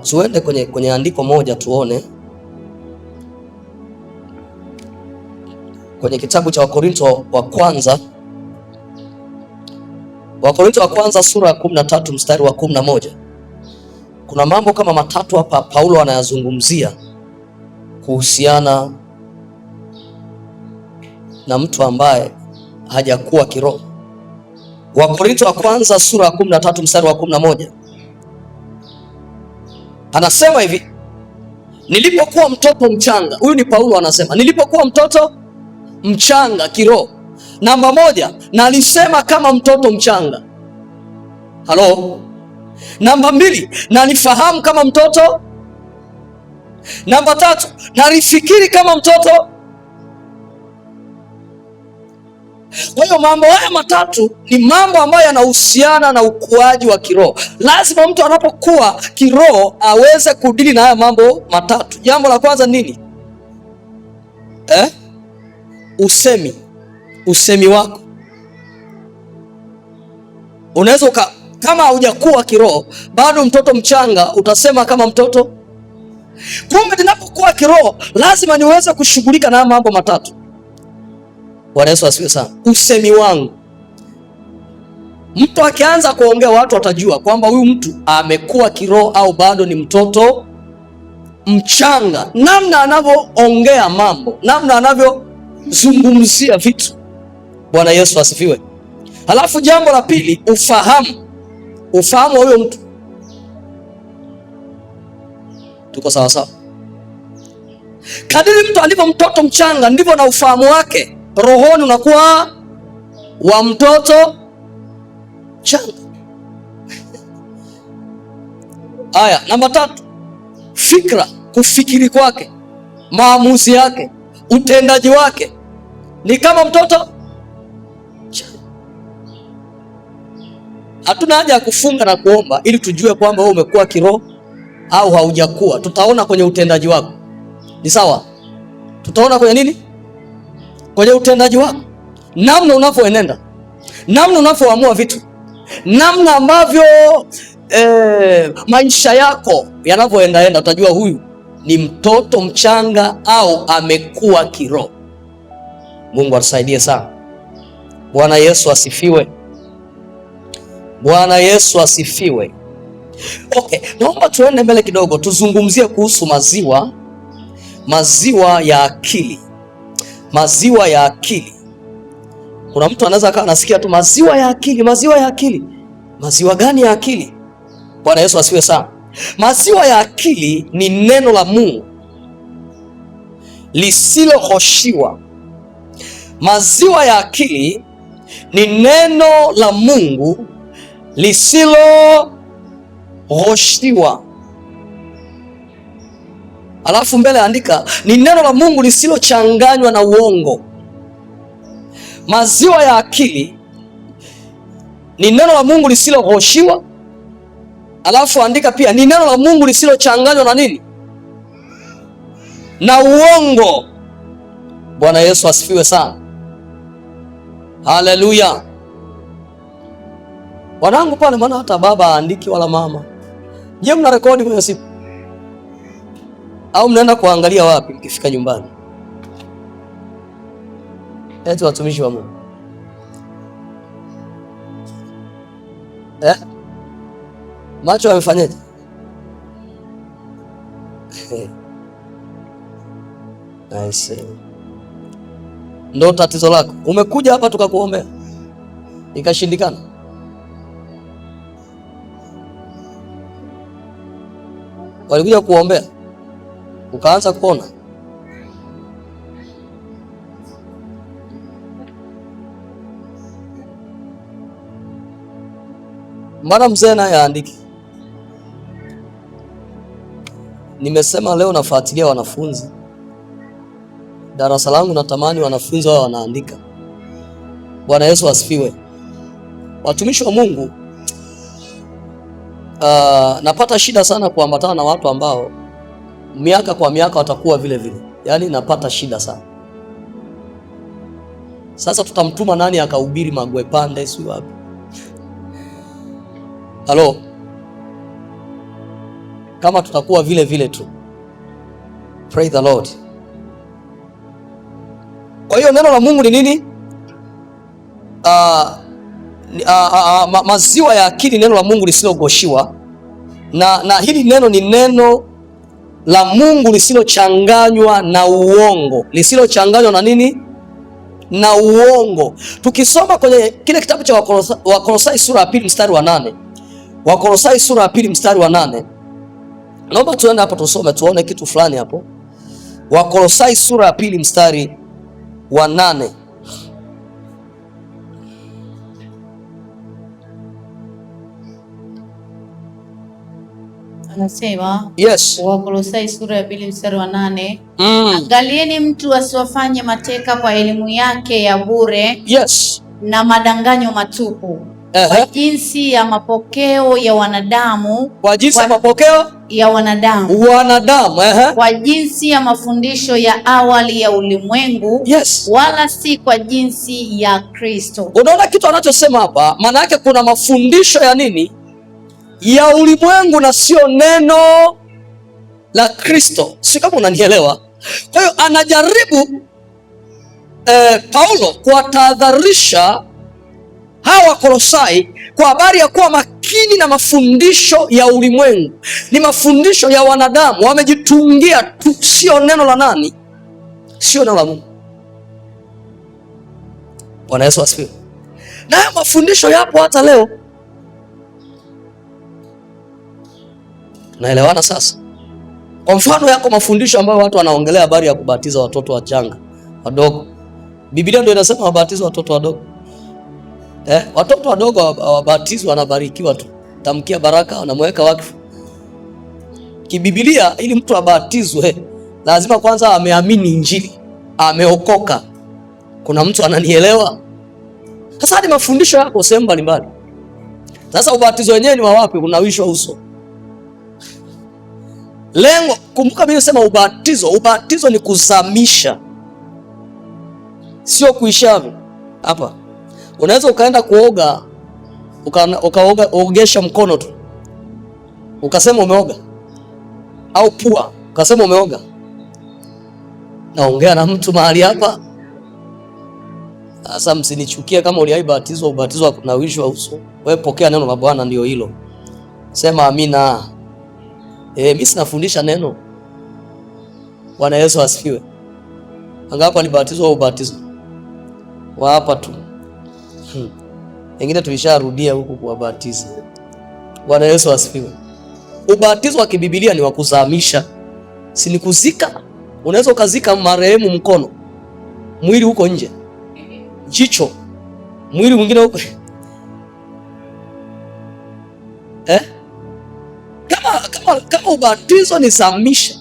[SPEAKER 1] tuende kwenye andiko moja tuone kwenye kitabu cha Wakorinto wa kwanza. Wakorinto wa kwanza sura ya 13 mstari wa 11. Kuna mambo kama matatu hapa Paulo anayazungumzia kuhusiana na mtu ambaye hajakuwa kiroho. Wakorinto wa kwanza sura ya 13 mstari wa 11. Anasema hivi, nilipokuwa mtoto mchanga, huyu ni Paulo anasema, nilipokuwa mtoto mchanga kiroho. Namba moja, nalisema kama mtoto mchanga. Halo. Namba mbili, nalifahamu kama mtoto. Namba tatu, nalifikiri kama mtoto. Kwa hiyo mambo haya matatu ni mambo ambayo yanahusiana na ukuaji wa kiroho. Lazima mtu anapokuwa kiroho aweze kudili na haya mambo matatu. Jambo la kwanza nini? Usemi. Usemi wako. Unaweza kama hujakuwa kiroho bado mtoto mchanga utasema kama mtoto. Kumbe ninapokuwa kiroho lazima niweze kushughulika na mambo matatu. Bwana Yesu asifiwe sana. Usemi wangu. Mtu akianza kuongea watu watajua kwamba huyu mtu amekuwa kiroho au bado ni mtoto mchanga. Namna anavyoongea mambo, namna anavyozungumzia vitu. Bwana Yesu asifiwe. Halafu jambo la pili, ufahamu. Ufahamu wa huyo mtu. Tuko sawa sawa? Kadiri mtu alivyo mtoto mchanga ndivyo na ufahamu wake rohoni unakuwa wa mtoto mchanga. Aya, namba tatu, fikra, kufikiri kwake, maamuzi yake, utendaji wake ni kama mtoto mchanga. Hatuna haja ya kufunga na kuomba ili tujue kwamba wewe umekuwa kiroho au haujakuwa. Tutaona kwenye utendaji wako. Ni sawa? Tutaona kwenye nini? Kwenye utendaji wako, namna unavyoenenda, namna unavyoamua vitu, namna ambavyo maisha yako yanavyoendaenda, utajua huyu ni mtoto mchanga au amekuwa kiroho. Mungu atusaidie sana. Bwana Yesu asifiwe. Bwana Yesu asifiwe. Okay, naomba tuende mbele kidogo tuzungumzie kuhusu maziwa, maziwa ya akili. Maziwa ya akili. Kuna mtu anaweza akawa anasikia tu maziwa ya akili, maziwa ya akili. Maziwa gani ya akili? Bwana Yesu asifiwe sana. Maziwa ya akili ni neno la Mungu lisilohoshiwa. Maziwa ya akili ni neno la Mungu lisilohoshiwa. Alafu mbele andika ni neno la Mungu lisilochanganywa na uongo. Maziwa ya akili ni neno la Mungu lisilohoshiwa. Alafu andika pia ni neno la Mungu lisilochanganywa na nini? Na uongo. Bwana Yesu asifiwe sana. Haleluya. Wanangu pale, maana hata baba aandiki wala mama. Je, mna rekodi kwenye simu? Au mnaenda kuangalia wapi mkifika nyumbani? Eti watumishi wa Mungu. Macho yamefanyaje? Nice. Ndo tatizo lako. Umekuja hapa tukakuombea, ikashindikana. Walikuja kuombea ukaanza kuona. Mbona mzee naye aandiki? Nimesema leo nafuatilia wanafunzi darasa langu, natamani wanafunzi wao wanaandika. Bwana Yesu asifiwe. Watumishi wa Mungu, napata shida sana kuambatana na watu ambao miaka kwa miaka watakuwa vile vile, yaani napata shida sana. Sasa tutamtuma nani akahubiri Magwepande si wapi? Halo, kama tutakuwa vile vile tu. Pray the Lord. Kwa hiyo neno la Mungu ni nini? Maziwa ya akili, neno la Mungu lisilogoshiwa na hili neno ni neno la Mungu lisilochanganywa na uongo, lisilochanganywa na nini? Na uongo. Tukisoma kwenye kile kitabu cha Wakolosai sura ya 2 mstari wa 8. Wakolosai sura ya 2 mstari wa 8. Naomba tuende hapo tusome tuone kitu fulani hapo. Wakolosai sura ya 2 mstari wa 8.
[SPEAKER 2] Anasema,
[SPEAKER 1] yes.
[SPEAKER 2] Wakolosai sura ya 2 mstari wa 8. Angalieni mtu asiwafanye mateka kwa elimu yake ya bure,
[SPEAKER 1] yes,
[SPEAKER 2] na madanganyo matupu. Kwa jinsi ya mapokeo ya wanadamu,
[SPEAKER 1] kwa jinsi ya mapokeo
[SPEAKER 2] ya wanadamu, kwa jinsi ya mafundisho ya awali ya ulimwengu,
[SPEAKER 1] yes,
[SPEAKER 2] wala si kwa jinsi ya Kristo.
[SPEAKER 1] Unaona kitu anachosema hapa, maana yake kuna mafundisho ya nini? Ya ulimwengu na sio neno la Kristo. Si kama unanielewa? Kwa hiyo anajaribu Paulo kuwatahadharisha Hawa Wakolosai kwa habari ya kuwa makini na mafundisho ya ulimwengu. Ni mafundisho ya wanadamu, wamejitungia tu, sio neno la nani? Sio neno la Mungu. Bwana Yesu asifiwe. Na hayo mafundisho yapo hata leo. Tunaelewana sasa? Kwa mfano, yako mafundisho ambayo watu wanaongelea habari ya kubatiza watoto wachanga wadogo. Biblia ndio inasema wabatize watoto wadogo. Watoto wadogo hawabatizwi, wanabarikiwa tu. Tamkia baraka, wanamweka wakfu. Kibibilia, ili mtu abatizwe lazima kwanza ameamini Injili, ameokoka. Kuna mtu ananielewa? Sasa hadi mafundisho yako sehemu mbalimbali. Sasa ubatizo wenyewe ni wa wapi? Unawishwa uso. Lengo, kumbuka mimi nasema ubatizo, ubatizo ni kuzamisha, sio kuishavi. Hapa unaweza ukaenda kuoga ukaoga ogesha mkono tu ukasema umeoga, au pua ukasema umeoga. Naongea na mtu mahali hapa sasa, msinichukie kama uliaibatizwa ubatizo wa kunawishwa uso. Wewe pokea neno la Bwana, ndio hilo. Sema amina. Mimi sinafundisha neno. Bwana Yesu asifiwe. Angapo alibatizwa ubatizo wa hapa tu. Wengine tulisharudia huku kuwabatiza. Bwana Yesu asifiwe. Ubatizo wa kibibilia ni wa kuzamisha, si ni kuzika. Unaweza ukazika marehemu mkono, mwili huko nje, jicho, mwili mwingine huko Kama ubatizo ni zamisha,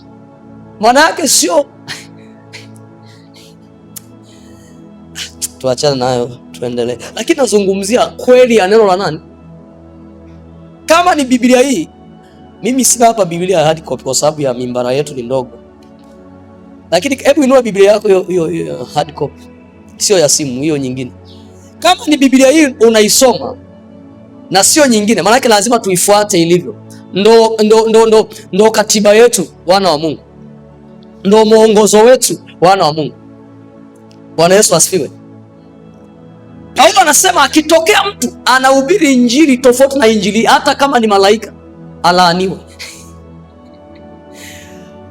[SPEAKER 1] maana yake sio tuachane nayo tuendelee, lakini nazungumzia kweli ya neno la nani? Kama ni Biblia hii, mimi sina hapa Biblia ya hard copy kwa sababu ya mimbara yetu ni ndogo, lakini hebu inua Biblia yako hiyo hard copy, sio ya simu, hiyo nyingine. Kama ni Biblia hii unaisoma na sio nyingine, maana yake lazima tuifuate ilivyo. Ndo katiba yetu wana wa Mungu, ndo mwongozo wetu wana wa Mungu. Bwana Yesu asifiwe. Paulo anasema akitokea mtu anahubiri injili tofauti na injili, hata kama ni malaika, alaaniwe.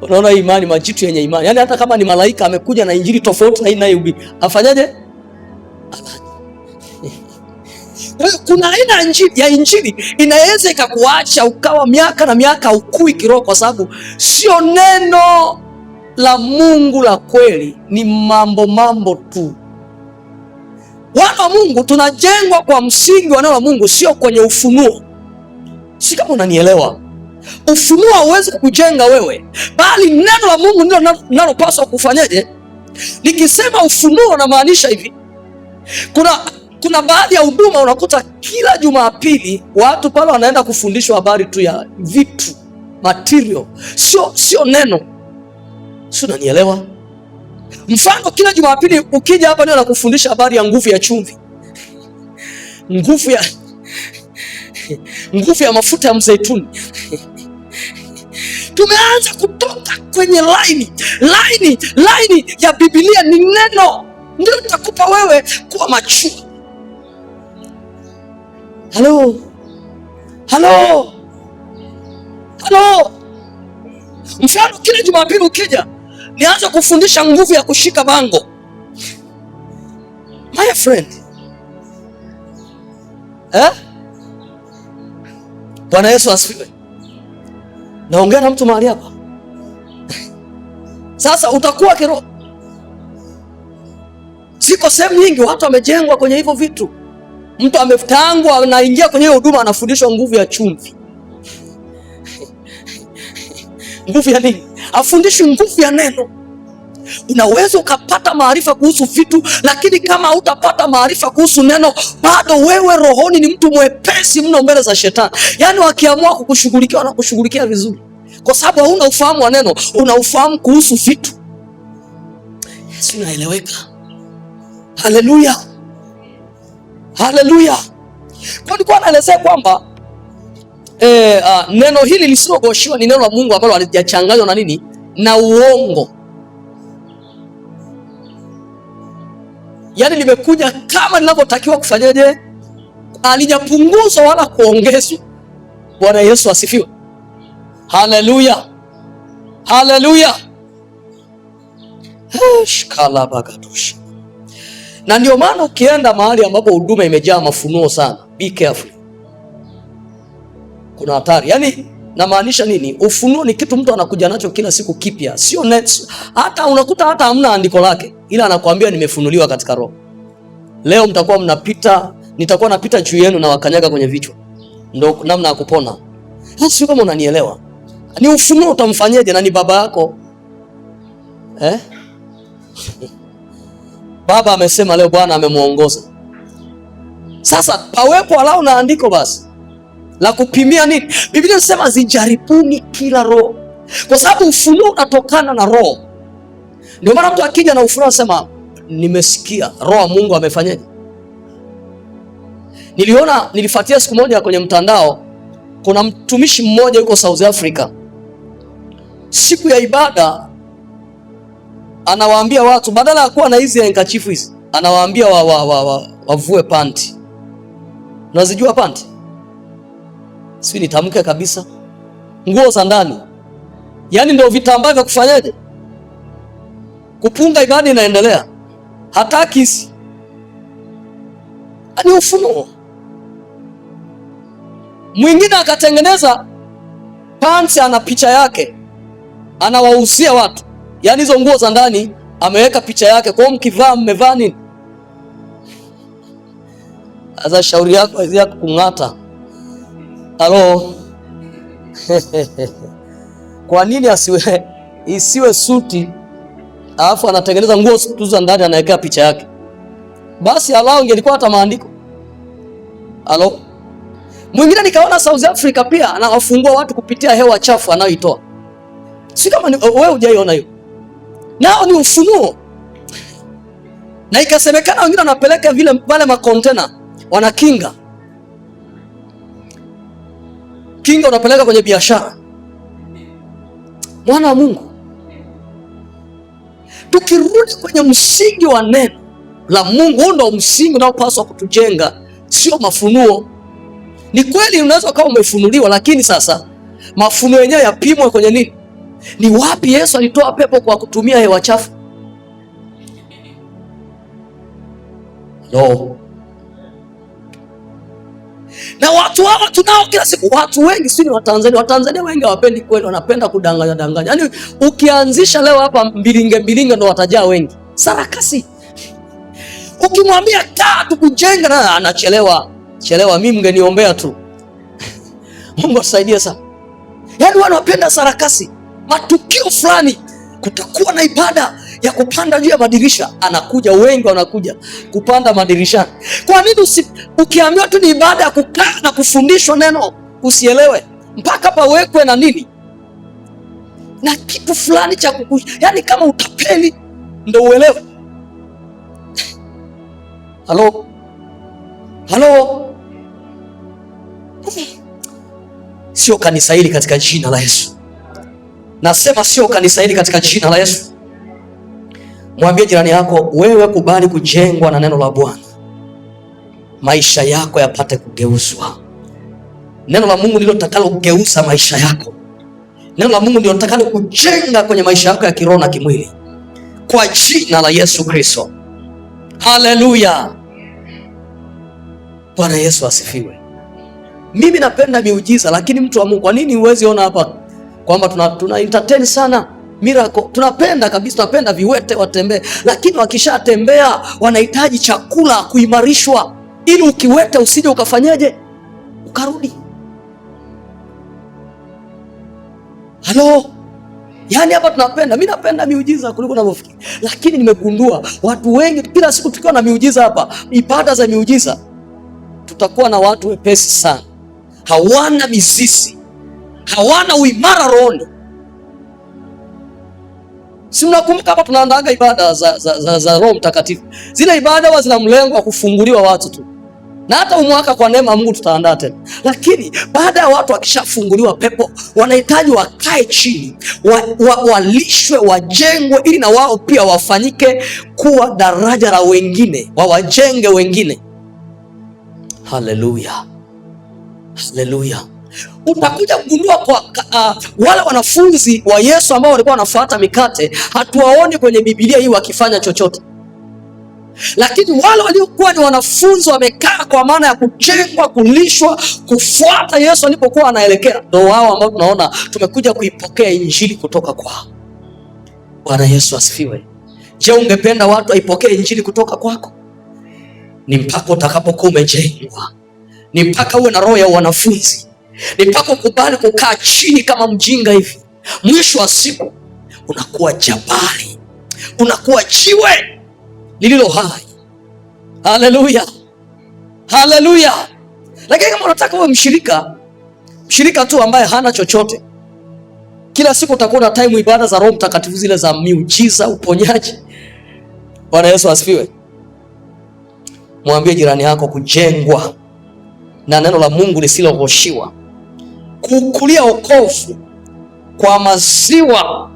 [SPEAKER 1] Unaona imani, majitu yenye imani, yaani hata kama ni malaika amekuja na injili tofauti na inayohubiri, afanyaje? Kuna aina ya injili inaweza ikakuacha ukawa miaka na miaka ukui kiroho, kwa sababu sio neno la Mungu la kweli, ni mambo tu. Wana wa Mungu tunajengwa kwa msingi wa neno la Mungu, sio kwenye ufunuo. Si kama unanielewa? Ufunuo hauwezi kujenga wewe, bali neno la Mungu ndilo linalopaswa kufanyaje? Nikisema ufunuo namaanisha hivi, kuna baadhi ya huduma unakuta kila Jumapili watu pale wanaenda kufundishwa habari tu ya vitu material, sio neno. Si unanielewa? Mfano, kila Jumapili ukija hapa ndio nakufundisha habari ya nguvu ya chumvi, nguvu ya mafuta ya mzeituni. Tumeanza kutoka kwenye laini ya Biblia. Ni neno ndio litakupa wewe kuwa mature. Halo, halo, halo. Mfano, kila Jumapili ukija nianza kufundisha nguvu ya kushika bango. My friend. Bwana Yesu asifiwe. Naongea na mtu mahali hapa. Sasa utakuwa kiroho. Siko sehemu nyingi watu wamejengwa kwenye hivyo vitu. Mtu ametangwa anaingia kwenye huduma anafundishwa nguvu ya chumvi. Nguvu ya nini? Afundishwi nguvu ya neno. Unaweza ukapata maarifa kuhusu vitu, lakini kama hutapata maarifa kuhusu neno, bado wewe rohoni ni mtu mwepesi mno mbele za shetani. Yaani wakiamua kukushughulikia wanakushughulikia vizuri, kwa sababu hauna ufahamu wa neno, una ufahamu kuhusu vitu. Yesu, naeleweka? Haleluya, haleluya. Kwa nilikuwa naelezea kwamba neno hili lisilogoshiwa ni neno la Mungu ambalo halijachanganywa na nini? Na uongo. Yaani limekuja kama linavyotakiwa kufanyaje? Halijapunguzwa wala kuongezwa. Bwana Yesu asifiwe. Haleluya, haleluya. Shkalabagadush. Na ndio maana ukienda mahali ambapo huduma imejaa mafunuo sana, be careful, kuna hatari. Yaani namaanisha nini? Ufunuo ni kitu mtu anakuja nacho kila siku kipya, sio net. Hata unakuta hata hamna andiko lake, ila anakuambia nimefunuliwa katika roho. Leo mtakuwa mnapita, nitakuwa napita juu yenu na wakanyaga kwenye vichwa. Ndio namna ya kupona. Sio kama unanielewa. Ni ufunuo, utamfanyaje? Na ni baba yako eh? Baba amesema leo, Bwana amemuongoza. Sasa pawepo alau na andiko basi la kupimia nini? Biblia inasema zijaribuni kila roho, kwa sababu ufunuo unatokana na roho. Ndio maana mtu akija na ufunuo anasema nimesikia roho wa Mungu amefanyaje. Niliona, nilifuatia siku moja kwenye mtandao, kuna mtumishi mmoja yuko South Africa, siku ya ibada anawaambia watu badala ya kuwa na hizi handkerchief hizi, anawaambia wavue panti. Unazijua panti? Si nitamke kabisa, nguo za ndani, yaani ndio vitambaa vya kufanyaje, kupunga. Ibada inaendelea, hataki hizi. Ni ufunuo. Mwingine akatengeneza panti, ana picha yake, anawauzia watu, yaani hizo nguo za ndani ameweka picha yake, kwa hiyo mkivaa mmevaa nini? Sasa shauri yako ya kung'ata. Halo. Kwa nini asiwe isiwe suti alafu anatengeneza nguo tu za ndani anawekea picha yake? Basi alao ingelikuwa hata maandiko. Halo. Mwingine nikaona South Africa pia anawafungua watu kupitia hewa chafu anayoitoa. Si kama wewe hujaiona hiyo. Nao ni ufunuo. Na ikasemekana wengine wanapeleka vile wale makontena wanakinga. Kinga unapeleka kwenye biashara. Mwana wa Mungu, tukirudi kwenye msingi wa neno la Mungu, huu ndio msingi unaopaswa kutujenga, sio mafunuo. Ni kweli unaweza kuwa umefunuliwa, lakini sasa mafunuo yenyewe yapimwe kwenye nini? Ni wapi Yesu alitoa pepo kwa kutumia hewa chafu? No. Na watu hawa tunao kila siku. Watu wengi si ni Watanzania. Watanzania wengi hawapendi kweli, wanapenda kudanganya danganya. Yaani ukianzisha leo hapa mbilinge mbilinge ndo watajaa wengi. Sarakasi. Ukimwambia kaa tukujenga na anachelewa. Chelewa, mimi mngeniombea tu. Mungu atusaidie sana. Yaani wanapenda sarakasi. Matukio fulani kutakuwa na ibada ya kupanda juu ya madirisha, anakuja, wengi wanakuja kupanda madirishani. Kwa nini ukiambiwa tu ni ibada ya kukaa na kufundishwa neno usielewe mpaka pawekwe na nini na kitu fulani cha kuku, yani kama utapeli ndo uelewe? Halo, halo, sio kanisa hili katika jina la Yesu. Nasema sio kanisa hili katika jina la Yesu. Mwambie jirani yako, wewe kubali kujengwa na neno la Bwana, maisha yako yapate kugeuzwa. Neno la Mungu ndilo litakalogeuza maisha yako. Neno la Mungu ndilo litakalo kujenga kwenye maisha yako ya kiroho na kimwili, kwa jina la Yesu Kristo. Haleluya! Bwana Yesu asifiwe. Mimi napenda miujiza, lakini mtu wa Mungu, kwa nini huwezi ona hapa kwamba tuna entertain sana miracle? Tunapenda kabisa, tunapenda viwete watembee, lakini wakishatembea wanahitaji chakula kuimarishwa, ili ukiwete usije ukafanyeje, ukarudi. Halo, yaani hapa tunapenda, mimi napenda miujiza kuliko ninavyofikiri, lakini nimegundua watu wengi kila siku tukiwa na miujiza hapa, ibada za miujiza, tutakuwa na watu wepesi sana, hawana mizizi, hawana uimara rohoni. Si mnakumbuka hapa tunaandaga ibada za Roho Mtakatifu. Zile ibada huwa zina mlengo wa kufunguliwa watu tu, na hata umwaka kwa neema Mungu tutaandaa tena. Lakini baada ya watu wakishafunguliwa pepo, wanahitaji wakae chini, walishwe, wajengwe, ili na wao pia wafanyike kuwa daraja la wengine, wawajenge wengine. Haleluya, haleluya. Utakuja kugundua kwa wale wanafunzi wa Yesu ambao walikuwa wanafuata mikate, hatuwaoni kwenye Biblia hii wakifanya chochote, lakini wale waliokuwa ni wanafunzi wamekaa, kwa maana ya kujengwa, kulishwa, kufuata Yesu alipokuwa anaelekea, ndio wao ambao tunaona tumekuja kuipokea injili kutoka kwao. Bwana Yesu asifiwe. Je, ungependa watu waipokee injili kutoka kwako? Ni mpaka utakapokuwa umejengwa, ni mpaka uwe na roho ya wanafunzi, ni mpaka ukubali kukaa chini kama mjinga hivi. Mwisho wa siku unakuwa jabali, unakuwa jiwe lililo hai. Haleluya, haleluya. Lakini kama unataka uwe mshirika, mshirika tu ambaye hana chochote, kila siku utakuwa na time ibada za Roho Mtakatifu zile za miujiza, uponyaji. Bwana Yesu asifiwe. Mwambie jirani yako, kujengwa na neno la Mungu lisiloghoshiwa, kukulia wokovu kwa maziwa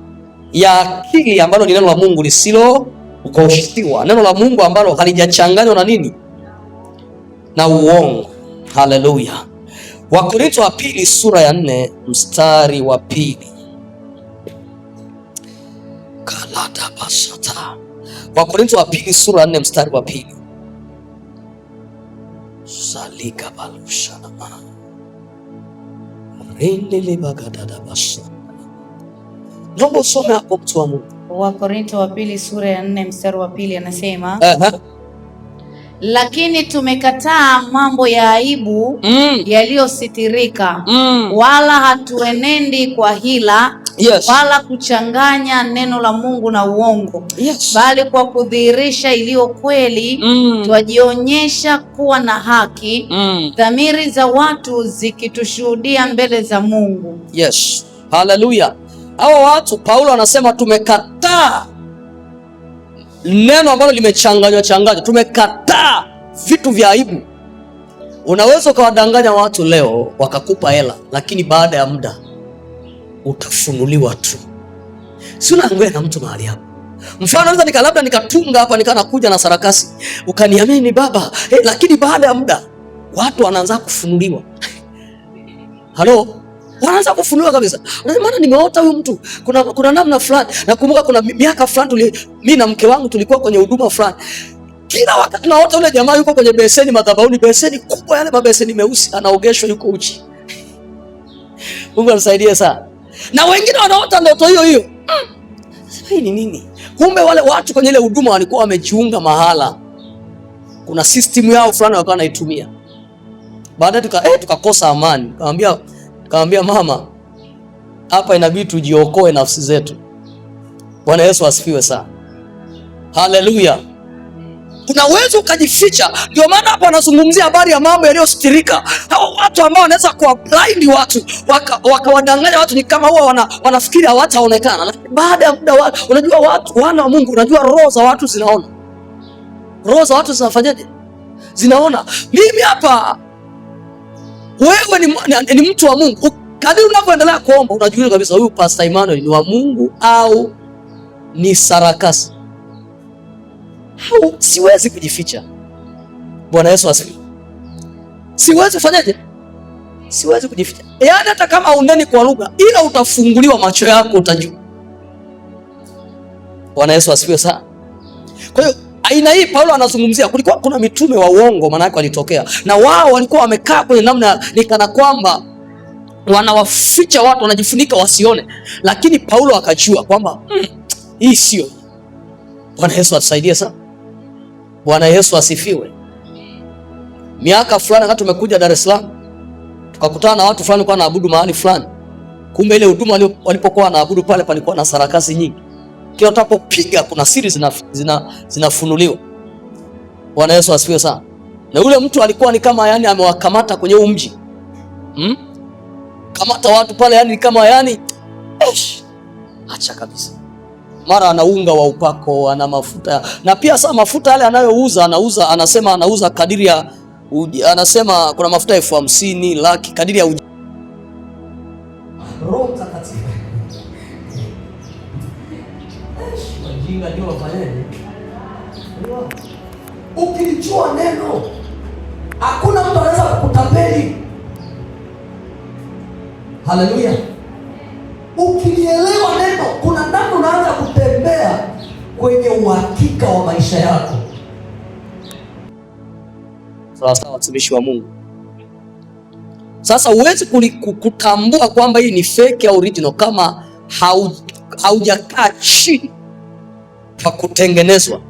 [SPEAKER 1] ya akili ambalo ni neno la Mungu lisiloghoshiwa, neno la Mungu ambalo halijachanganywa na nini? Na uongo. Haleluya. Wakorintho wa pili sura ya 4 mstari wa 2. Kalata basata. Wakorintho wa pili sura ya 4 mstari wa 2. Salika balushana. Rindele bagadada basa. Naomba usome hapo mtu wa Mungu.
[SPEAKER 2] Wakorintho wa pili sura ya 4 mstari wa 2 anasema, lakini tumekataa mambo ya aibu yaliyositirika, wala hatuenendi kwa hila,
[SPEAKER 1] yes,
[SPEAKER 2] wala kuchanganya neno la Mungu na uongo,
[SPEAKER 1] yes,
[SPEAKER 2] bali kwa kudhihirisha iliyo kweli, twajionyesha kuwa na haki, dhamiri za watu zikitushuhudia mbele za Mungu.
[SPEAKER 1] Yes. Haleluya. Hawa watu Paulo anasema tumekataa neno ambalo limechanganywa changanywa, tumekataa vitu vya aibu. Unaweza ukawadanganya watu leo wakakupa hela, lakini baada ya muda utafunuliwa tu. Si unaongea na mtu mahali hapa. Mfano naweza nika labda nikatunga hapa nikanakuja na sarakasi, ukaniamini baba, lakini baada ya muda watu wanaanza kufunuliwa. Halo? Wanaanza kufunuliwa kabisa. Maana nimeota huyu mtu kuna namna fulani. Nakumbuka kuna miaka fulani mimi na mke wangu tulikuwa kwenye huduma fulani. Kila wakati naota yule jamaa yuko kwenye beseni madhabahuni, beseni kubwa, yale mabeseni meusi, anaogeshwa yuko uchi. Mungu amsaidie sana. Na wengine wanaota ndoto hiyo hiyo. Sasa hii ni nini? Kumbe wale watu kwenye ile huduma walikuwa wamejiunga mahala. Kuna system yao fulani walikuwa wanaitumia. Baadaye tukakosa amani. Nikamwambia mama, hapa inabidi tujiokoe nafsi zetu. Bwana Yesu asifiwe sana. Haleluya. Unaweza ukajificha. Ndio maana hapa anazungumzia habari ya mambo yaliyositirika. Hawa watu ambao wanaweza kuwa blind watu, wakawadanganya watu, ni kama huwa wanafikiri hawataonekana. Lakini baada ya muda, unajua watu wana wa Mungu, unajua roho za watu zinaona. Roho za watu zinafanyaje? Zinaona. Mimi hapa, wewe ni mtu wa Mungu. Kadiri unavyoendelea kuomba unajua kabisa huyu Pastor Emmanuel ni wa Mungu au ni sarakasi. Au siwezi kujificha. Bwana Yesu asifiwe. Siwezi kufanyaje? Siwezi kujificha. Yaani hata kama uneni kwa lugha, ila utafunguliwa macho yako utajua. Bwana Yesu asifiwe sana. Kwa hiyo aina hii Paulo anazungumzia, kulikuwa kuna mitume wa uongo maana yake walitokea, na wao walikuwa wamekaa kwenye namna ni kana kwamba wanawaficha watu, wanajifunika wasione, lakini Paulo akajua kwamba hii sio. Bwana Yesu atusaidie sana. Bwana Yesu asifiwe. Miaka fulani wakati tumekuja Dar es Salaam, tukakutana na watu fulani kwa naabudu mahali fulani. Kumbe ile huduma walipokuwa wanaabudu pale palikuwa na sarakasi nyingi. Kila utapopiga kuna siri zinafunuliwa. Bwana Yesu asifiwe sana. Na yule mtu alikuwa ni kama yani amewakamata kwenye huu mji. Kamata watu pale yani kama yani acha kabisa. Mara ana unga wa upako, ana mafuta. Na pia sasa mafuta yale anayouza, anauza, anasema anauza kadiri ya, anasema kuna mafuta 50,000, laki, kadiri ya Roho Mtakatifu. Wajinga ndio wafanyaje? Ukilijua neno Hakuna mtu anaweza kukutapeli. Haleluya! Ukilielewa neno, kuna namna unaanza kutembea kwenye uhakika wa maisha yako. Sawa sawa, watumishi wa Mungu. Sasa huwezi kutambua kwamba hii ni fake au original kama haujakaa chini pa kutengenezwa,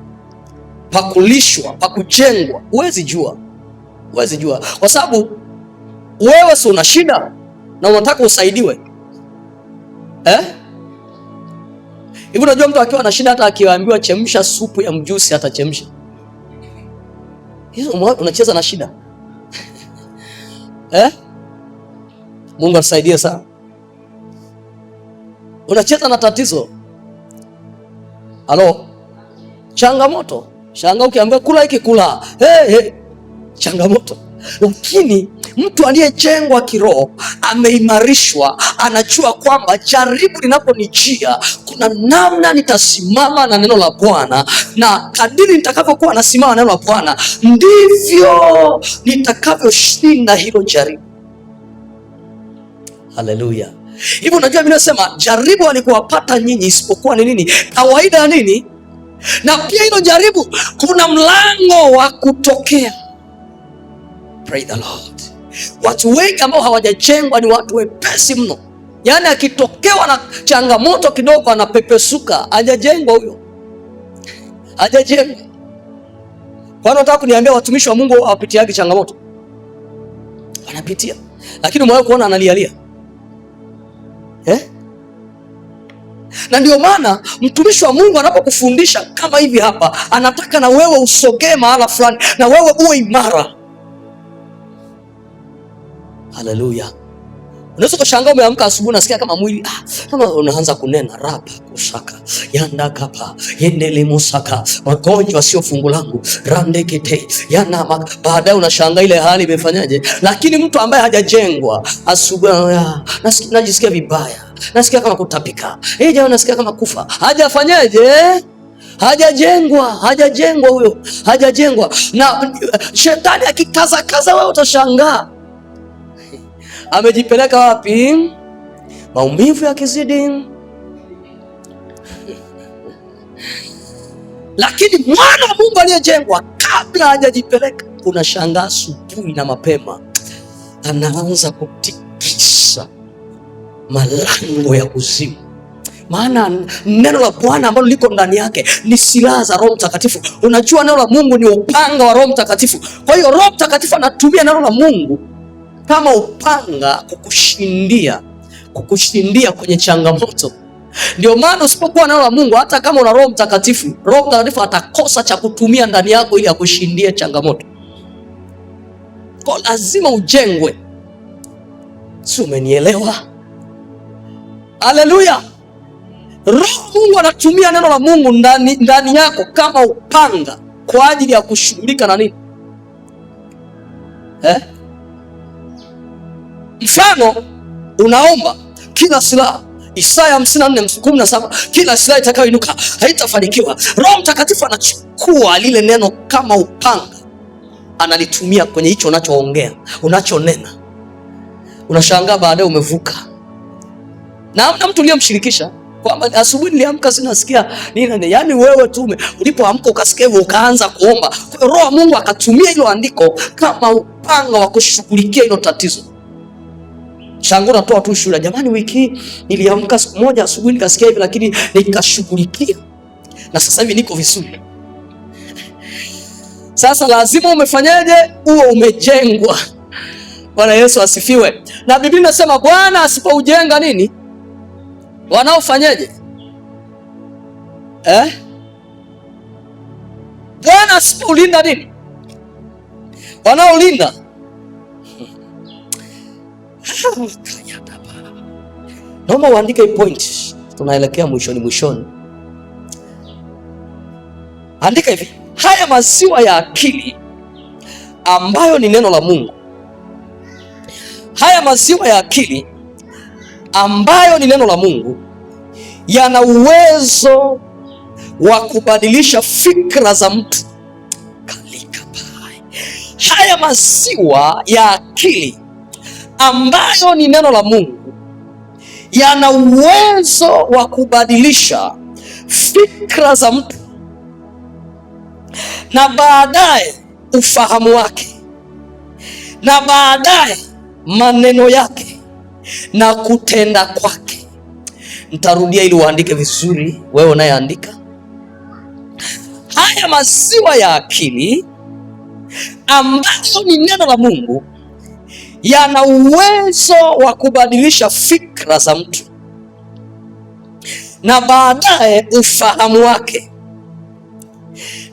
[SPEAKER 1] pa kulishwa, pa kujengwa. Huwezi jua, huwezi jua, kwa sababu wewe si una shida na unataka usaidiwe eh? Hivi unajua mtu akiwa na shida hata akiambiwa chemsha supu ya mjusi atachemsha. Hizo unacheza na shida eh? Mungu atusaidie sana. Unacheza na tatizo. Halo? Changamoto. Shanga ukiambiwa kula hiki kula. Hey, hey. Changamoto. Lakini mtu aliyejengwa kiroho, ameimarishwa, anajua kwamba jaribu linaponijia kuna namna nitasimama na neno la Bwana, na kadiri nitakavyokuwa nasimama na neno la Bwana ndivyo nitakavyoshinda hilo jaribu. Haleluya! Hivi unajua mimi nasema jaribu alikuwapata nyinyi isipokuwa ni nini? Kawaida ya nini? Na pia hilo jaribu kuna mlango wa kutokea. Pray the Lord. Watu wengi ambao hawajajengwa ni watu wepesi mno, yaani akitokewa na changamoto kidogo anapepesuka. Hajajengwa huyo, hajajengwa. Kwani unataka kuniambia watumishi wa Mungu hawapitiagi changamoto? Wanapitia, lakini umewahi kuona analialia eh? Na ndio maana mtumishi wa Mungu anapokufundisha kama hivi hapa, anataka na wewe usogee mahala fulani, na wewe uwe imara. Haleluya. Unaweza kushangaa umeamka asubuhi unasikia kama mwili kama unaanza kunena rapa kusaka yanda kapa yendele musaka, magonjwa sio fungu langu randekete yana. Baadaye unashangaa ile hali imefanyaje. Lakini mtu ambaye hajajengwa asubuhi, najisikia vibaya, nasikia kama kutapika, eh, nasikia kama kufa, hajafanyaje? Hajajengwa, hajajengwa huyo, hajajengwa. Na shetani akikaza kaza, wewe utashangaa amejipeleka wapi? Maumivu yakizidi. Lakini mwana wa Mungu aliyejengwa kabla hajajipeleka, unashangaa asubuhi na mapema anaanza kutikisa malango ya kuzimu. Maana neno la Bwana ambalo liko ndani yake ni silaha za Roho Mtakatifu. Unajua neno la Mungu ni upanga wa Roho Mtakatifu. Kwa hiyo Roho Mtakatifu anatumia neno la Mungu kama upanga kukushindia, kukushindia kwenye changamoto. Ndio maana usipokuwa neno la Mungu, hata kama una Roho Mtakatifu, Roho Mtakatifu atakosa cha kutumia ndani yako ili akushindie changamoto. Kwa lazima ujengwe, si umenielewa? Haleluya! Roho Mungu anatumia neno la Mungu ndani yako kama upanga kwa ajili ya kushughulika na nini eh? Mfano, unaomba kila silaha, Isaya 54:17, kila silaha itakayoinuka haitafanikiwa. Roho Mtakatifu anachukua lile neno kama upanga, analitumia kwenye hicho unachoongea, unachonena. Unashangaa baadaye umevuka, na hamna mtu uliyemshirikisha kwamba asubuhi niliamka sinasikia nini. Yaani wewe tu ulipoamka ukasikia hivyo ukaanza kuomba. Roho wa Mungu akatumia hilo andiko kama upanga wa kushughulikia hilo tatizo. Shango natoa tu shule. Jamani, wiki niliamka siku moja asubuhi nikasikia hivi, lakini nikashughulikia na sasa hivi niko vizuri. Sasa lazima umefanyaje? Uwe umejengwa. Bwana Yesu asifiwe. Na Biblia inasema Bwana asipoujenga nini, wanaofanyaje? Eh? Bwana asipoulinda nini, wanaolinda. Naomba uandike hii point, tunaelekea mwishoni mwishoni. Andika hivi: haya maziwa ya akili ambayo ni neno la Mungu, haya maziwa ya akili ambayo ni neno la Mungu yana uwezo wa kubadilisha fikra za mtu. Haya maziwa ya akili ambayo ni neno la Mungu yana uwezo wa kubadilisha fikra za mtu na baadaye ufahamu wake na baadaye maneno yake na kutenda kwake. Nitarudia ili uandike vizuri, wewe unayeandika. Haya maziwa ya akili ambayo ni neno la Mungu yana uwezo wa kubadilisha fikra za mtu na baadaye ufahamu wake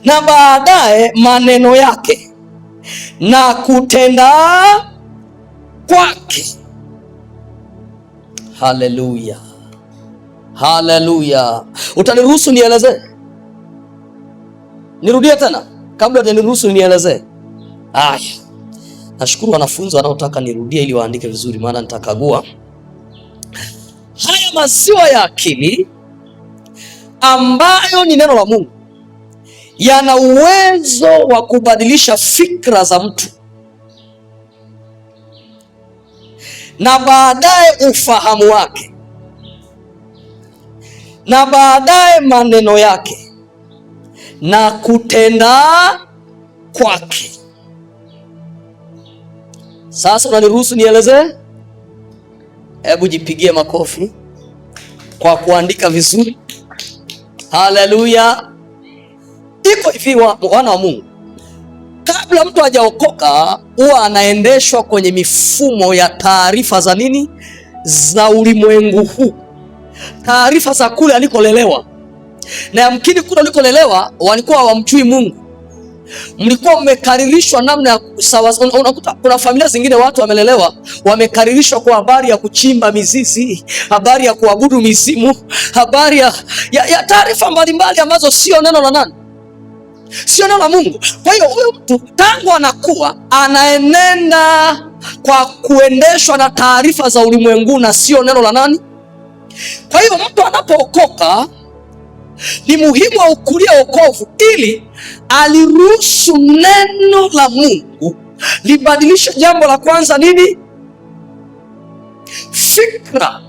[SPEAKER 1] na baadaye maneno yake na kutenda kwake. Haleluya, haleluya! Utaniruhusu nielezee? Nirudie tena kabla utaniruhusu nielezee? Aya, nashukuru wanafunzi wanaotaka nirudie ili waandike vizuri, maana nitakagua. Haya maziwa ya akili ambayo ni neno la Mungu yana uwezo wa kubadilisha fikra za mtu na baadaye ufahamu wake na baadaye maneno yake na kutenda kwake. Sasa unaniruhusu nielezee? Hebu jipigie makofi kwa kuandika vizuri. Haleluya! Iko hivi, wana wa Mungu, kabla mtu hajaokoka huwa anaendeshwa kwenye mifumo ya taarifa za nini, za ulimwengu huu, taarifa za kule alikolelewa. Na yamkini kule alikolelewa walikuwa hawamjui Mungu, mlikuwa mmekaririshwa namna ya sawa. Unakuta kuna familia zingine watu wamelelewa, wamekaririshwa kwa habari ya kuchimba mizizi, habari ya kuabudu mizimu, habari ya taarifa mbalimbali ambazo sio neno la nani, sio neno la Mungu. Kwa hiyo huyu mtu tangu anakuwa anaenenda kwa kuendeshwa na taarifa za ulimwengu na sio neno la nani. Kwa hiyo mtu anapookoka ni muhimu aukulie wokovu ili aliruhusu neno la Mungu libadilishe jambo la kwanza nini? Fikra.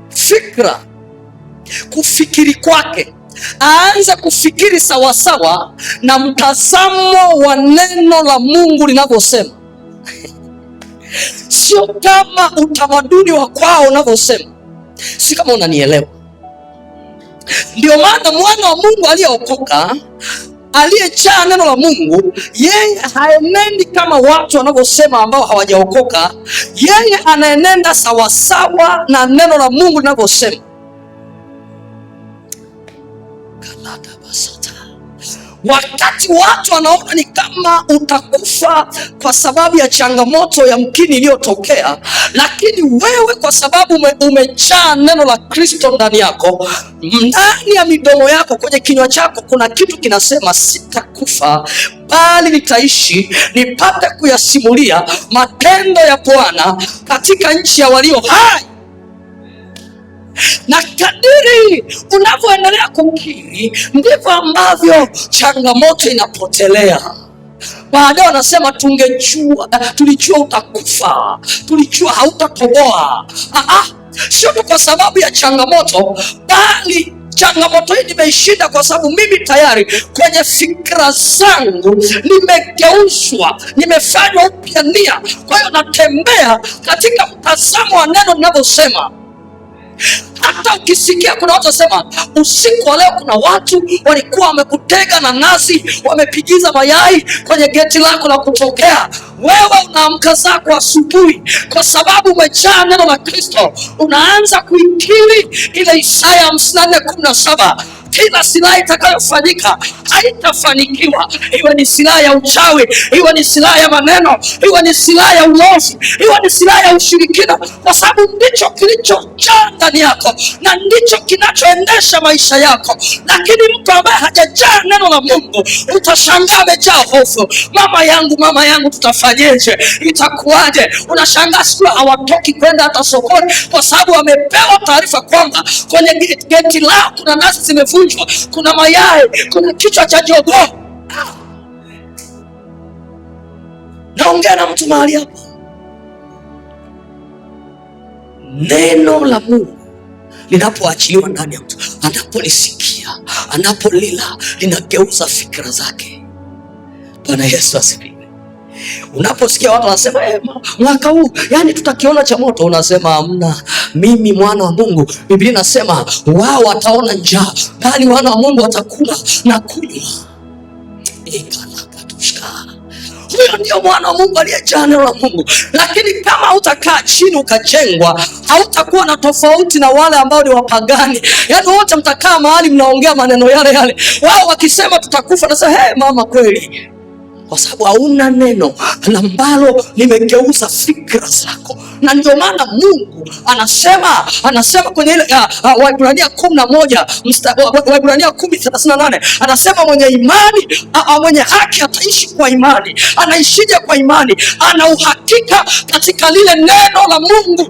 [SPEAKER 1] Fikra, kufikiri kwake, aanze kufikiri sawasawa na mtazamo wa neno la Mungu linavyosema, sio kama utamaduni wa kwao unavyosema. Si kama unanielewa? Ndio maana mwana wa Mungu aliyeokoka, aliyejaa neno la Mungu, yeye haenendi kama watu wanavyosema ambao hawajaokoka. Yeye anaenenda sawasawa na neno la Mungu linavyosema. Wakati watu wanaona ni kama utakufa kwa sababu ya changamoto ya mkini iliyotokea, lakini wewe kwa sababu umejaa neno la Kristo ndani yako, ndani ya midomo yako, kwenye kinywa chako kuna kitu kinasema, sitakufa bali nitaishi nipate kuyasimulia matendo ya Bwana katika nchi ya walio hai. Na kadiri unavyoendelea kukiri ndivyo ambavyo changamoto inapotelea. Baadaye wanasema tungejua, tulijua utakufa, tulijua hautatoboa. Sio tu kwa sababu ya changamoto, bali changamoto hii nimeishinda kwa sababu mimi tayari kwenye fikra zangu nimegeuzwa, nimefanywa upya nia. Kwa hiyo natembea katika mtazamo wa neno linavyosema. Hata ukisikia kuna watu wasema usiku wa leo kuna watu walikuwa wamekutega na nazi, wamepigiza mayai kwenye geti lako la kutokea. Wewe unaamka zako asubuhi, kwa sababu umejaa neno la Kristo, unaanza kuikiri ile Isaya 54:17, kila silaha itakayofanyika haitafanikiwa, iwe ni silaha ya uchawi, iwe ni silaha ya maneno, iwe ni silaha ya ulozi, iwe ni silaha ya ushirikina, kwa sababu ndicho kilichojaa ndani yako na ndicho kinachoendesha maisha yako. Lakini mtu ambaye hajajaa neno la Mungu, utashangaa amejaa hofu. Mama yangu, mama yangu, tutafanyeje? Itakuwaje? Unashangaa siku hawatoki kwenda hata sokoni, kwa sababu wamepewa taarifa kwamba kwenye geti lao kuna nazi zimevunjwa, kuna mayai, kuna kichwa cha jogoo. Naongea na mtu mahali hapa. Neno la Mungu linapoachiliwa ndani ya mtu, anapolisikia, anapolila, linageuza fikra zake. Bwana Yesu asifiwe. Unaposikia watu wanasema mwaka huu yani tutakiona cha moto, unasema hamna, mimi mwana wa Mungu. Biblia inasema wao wataona njaa, bali wana wa Mungu watakula na kunywa. Huyo ndio mwana wa Mungu aliyejaa neno la Mungu. Lakini kama hautakaa chini ukajengwa, hautakuwa na tofauti na wale ambao ni wapagani. Yaani wote mtakaa mahali mnaongea maneno yale yale, wao wakisema tutakufa, nasema hey, mama kweli, kwa sababu hauna neno ambalo limegeuza fikra zako. Na ndio maana Mungu anasema kwenye ile Waebrania 11 Waebrania 10:38 anasema mwenye imani mwenye haki ataishi kwa imani. Anaishije kwa imani? Ana uhakika katika lile neno la Mungu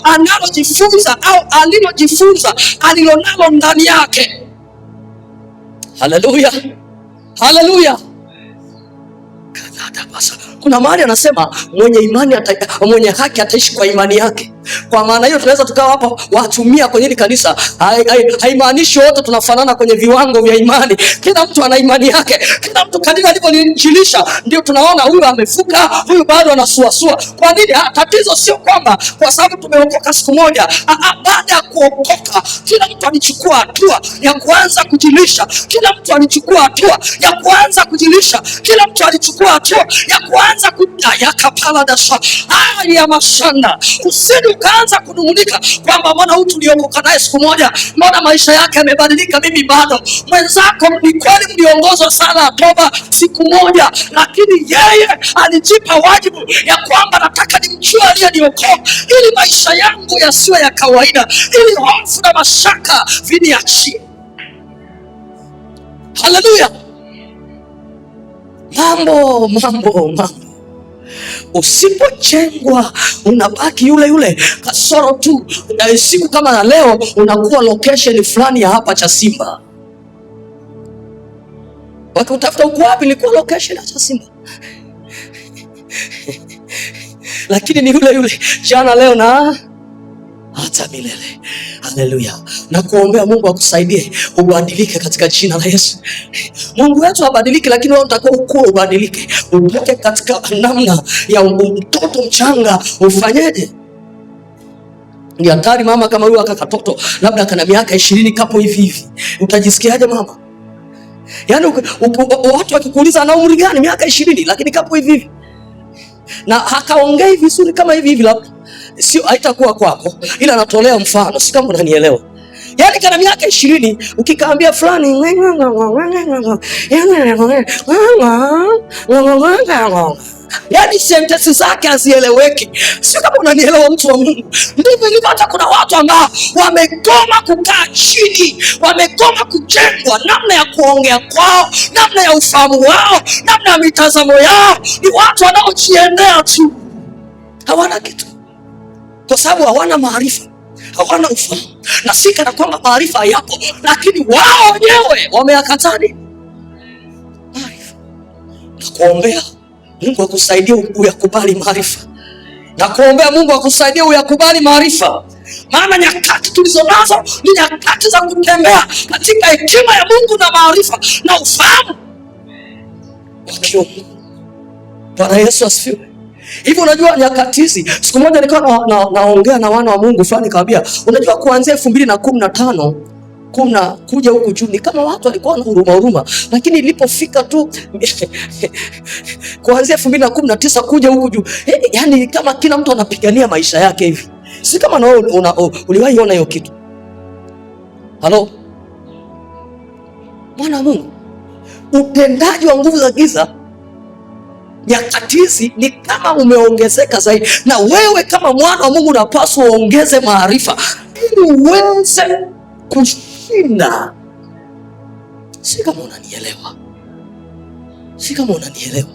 [SPEAKER 1] analojifunza au alilojifunza, alilonalo ndani yake. Haleluya, haleluya. Kuna mahali anasema mwenye imani mwenye haki ataishi kwa imani yake. Kwa maana hiyo tunaweza tukawa hapa watumia kwenye hili kanisa, haimaanishi wote tunafanana kwenye viwango vya imani. Kila mtu ana imani yake, kila mtu kadiri alivyoinjilisha ndio tunaona huyu amefuka, huyu bado anasuasua. Kwa nini? Tatizo sio kwamba kwa sababu tumeokoka siku moja. Baada ya kuokoka kila mtu alichukua hatua ya kuanza kujilisha, kila mtu alichukua hatua ya kuanza kujilisha, kila mtu alichukua hatua ya kuanza kuyakapaladasa ya mashanda. Usije ukaanza kunung'unika kwamba mbona huyu tuliokoka naye siku moja, mbona maisha yake yamebadilika, mimi bado. Mwenzako ni kweli mliongozwa sana ya toba siku moja, lakini yeye alijipa wajibu ya kwamba nataka nimjue aliyeniokoa, ili maisha yangu yasiwe ya kawaida, ili hofu na mashaka viniachie. Haleluya! Mambo mambo mambo. Usipojengwa unabaki yule yule, kasoro tu na siku kama na leo unakuwa location fulani ya hapa cha Simba. Wakiutafuta uko wapi, nilikuwa location ya cha Simba. Lakini ni yule yule jana, leo na hata milele. Haleluya. Na kuombea Mungu akusaidie ubadilike katika jina la Yesu. Mungu wetu abadilike, lakini wewe utakuwa ukue ubadilike. Utoke katika namna ya mtoto mchanga, ufanyeje? Ni hatari mama kama huyu akakatoto labda kana miaka 20 kapo hivi hivi. Utajisikiaje mama? Yaani watu wakikuuliza ana umri gani, miaka 20, lakini kapo hivi hivi. Na hakaongei vizuri kama hivi hivi, labda sio, haitakuwa kwako, ila anatolea mfano, si kama unanielewa. Yaani kana miaka 20 ukikaambia fulani yaani sentensi zake hazieleweki, sio kama unanielewa mtu wa Mungu. Ndivyo ilivyo, hata kuna watu ambao wamegoma kukaa chini, wamegoma kujengwa namna ya kuongea kwao, namna ya ufahamu wao, namna ya mitazamo yao. Ni watu wanaojiendea tu, hawana kitu, kwa sababu hawana maarifa, hawana ufahamu. Na si kana kwamba maarifa yapo, lakini wao wenyewe wameyakataa maarifa. Na kuombea Mungu akusaidie uyakubali maarifa. Na kuombea Mungu akusaidie uyakubali maarifa. Maana nyakati tulizo nazo ni nyakati za kutembea katika hekima ya Mungu na maarifa na ufahamu wa kiungu. Bwana Yesu asifiwe. Hivi unajua nyakati hizi, siku moja nilikuwa naongea na wana wa Mungu fulani, nikamwambia, unajua kuanzia 2015 kuna kuja huku juu ni kama watu walikuwa na huruma huruma, lakini ilipofika tu kuanzia 2019 kuja huku juu, yani kama kila mtu anapigania maisha yake hivi. Si kama na wewe uliwahi ona hiyo kitu? Halo, mwana wa Mungu, utendaji wa nguvu za giza nyakati hizi ni kama umeongezeka zaidi, na wewe kama mwana wa Mungu unapaswa uongeze maarifa ili uweze kushinda. Si kama unanielewa, si kama unanielewa.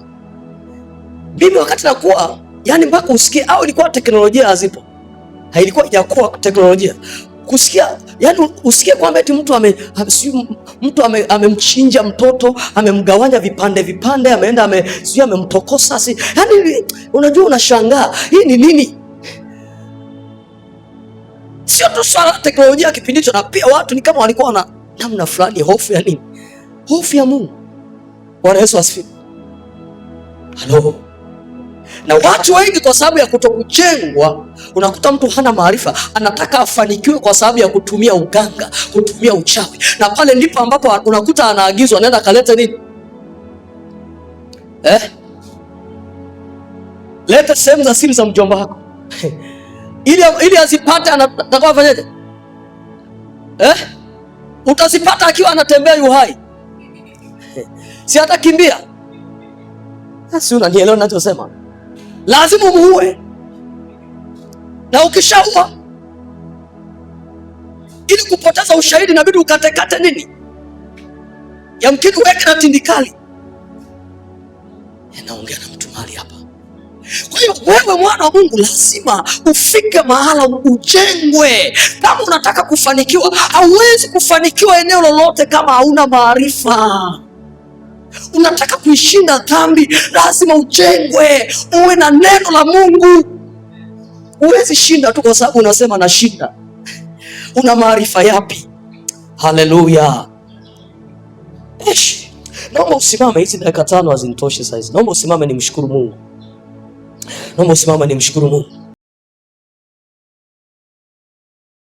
[SPEAKER 1] Mimi wakati nakuwa, yani mpaka usikie, au ilikuwa teknolojia hazipo, hailikuwa ijakuwa teknolojia. Kusikia, yani usikie kwamba eti mtu ame mtu amemchinja mtoto, amemgawanya vipande vipande, ameenda sijui amemtokosa, si yani, unajua unashangaa hii ni nini? Sio tu swala la teknolojia kipindi hicho, na pia watu ni kama walikuwa na namna fulani hofu ya nini? Hofu ya Mungu. Bwana Yesu asifiwe. Halo. Na watu wengi kwa sababu ya kutokujengwa, unakuta mtu hana maarifa, anataka afanikiwe kwa sababu ya kutumia uganga, kutumia uchawi, na pale ndipo ambapo unakuta anaagizwa nenda kalete nini, Leta sehemu za siri za mjomba wako ili azipate, anataka afanyeje? Utazipata akiwa anatembea yuhai, si atakimbia? Si unanielewa ninachosema? Lazima muue, na ukishaua, ili kupoteza ushahidi inabidi ukatekate nini, yamkini uweke na tindikali. Naongea na mtu mahali hapa. Kwa hiyo wewe mwana wa Mungu lazima ufike mahala ujengwe. Kama unataka kufanikiwa, hauwezi kufanikiwa eneo lolote kama hauna maarifa. Unataka kuishinda dhambi, lazima ujengwe, uwe na neno la Mungu. Huwezi shinda tu kwa sababu unasema nashinda. Una maarifa yapi? Haleluya! Naomba usimame, hizi dakika 5 hazinitoshi saizi. Naomba usimame nimshukuru Mungu. Naomba usimame nimshukuru Mungu.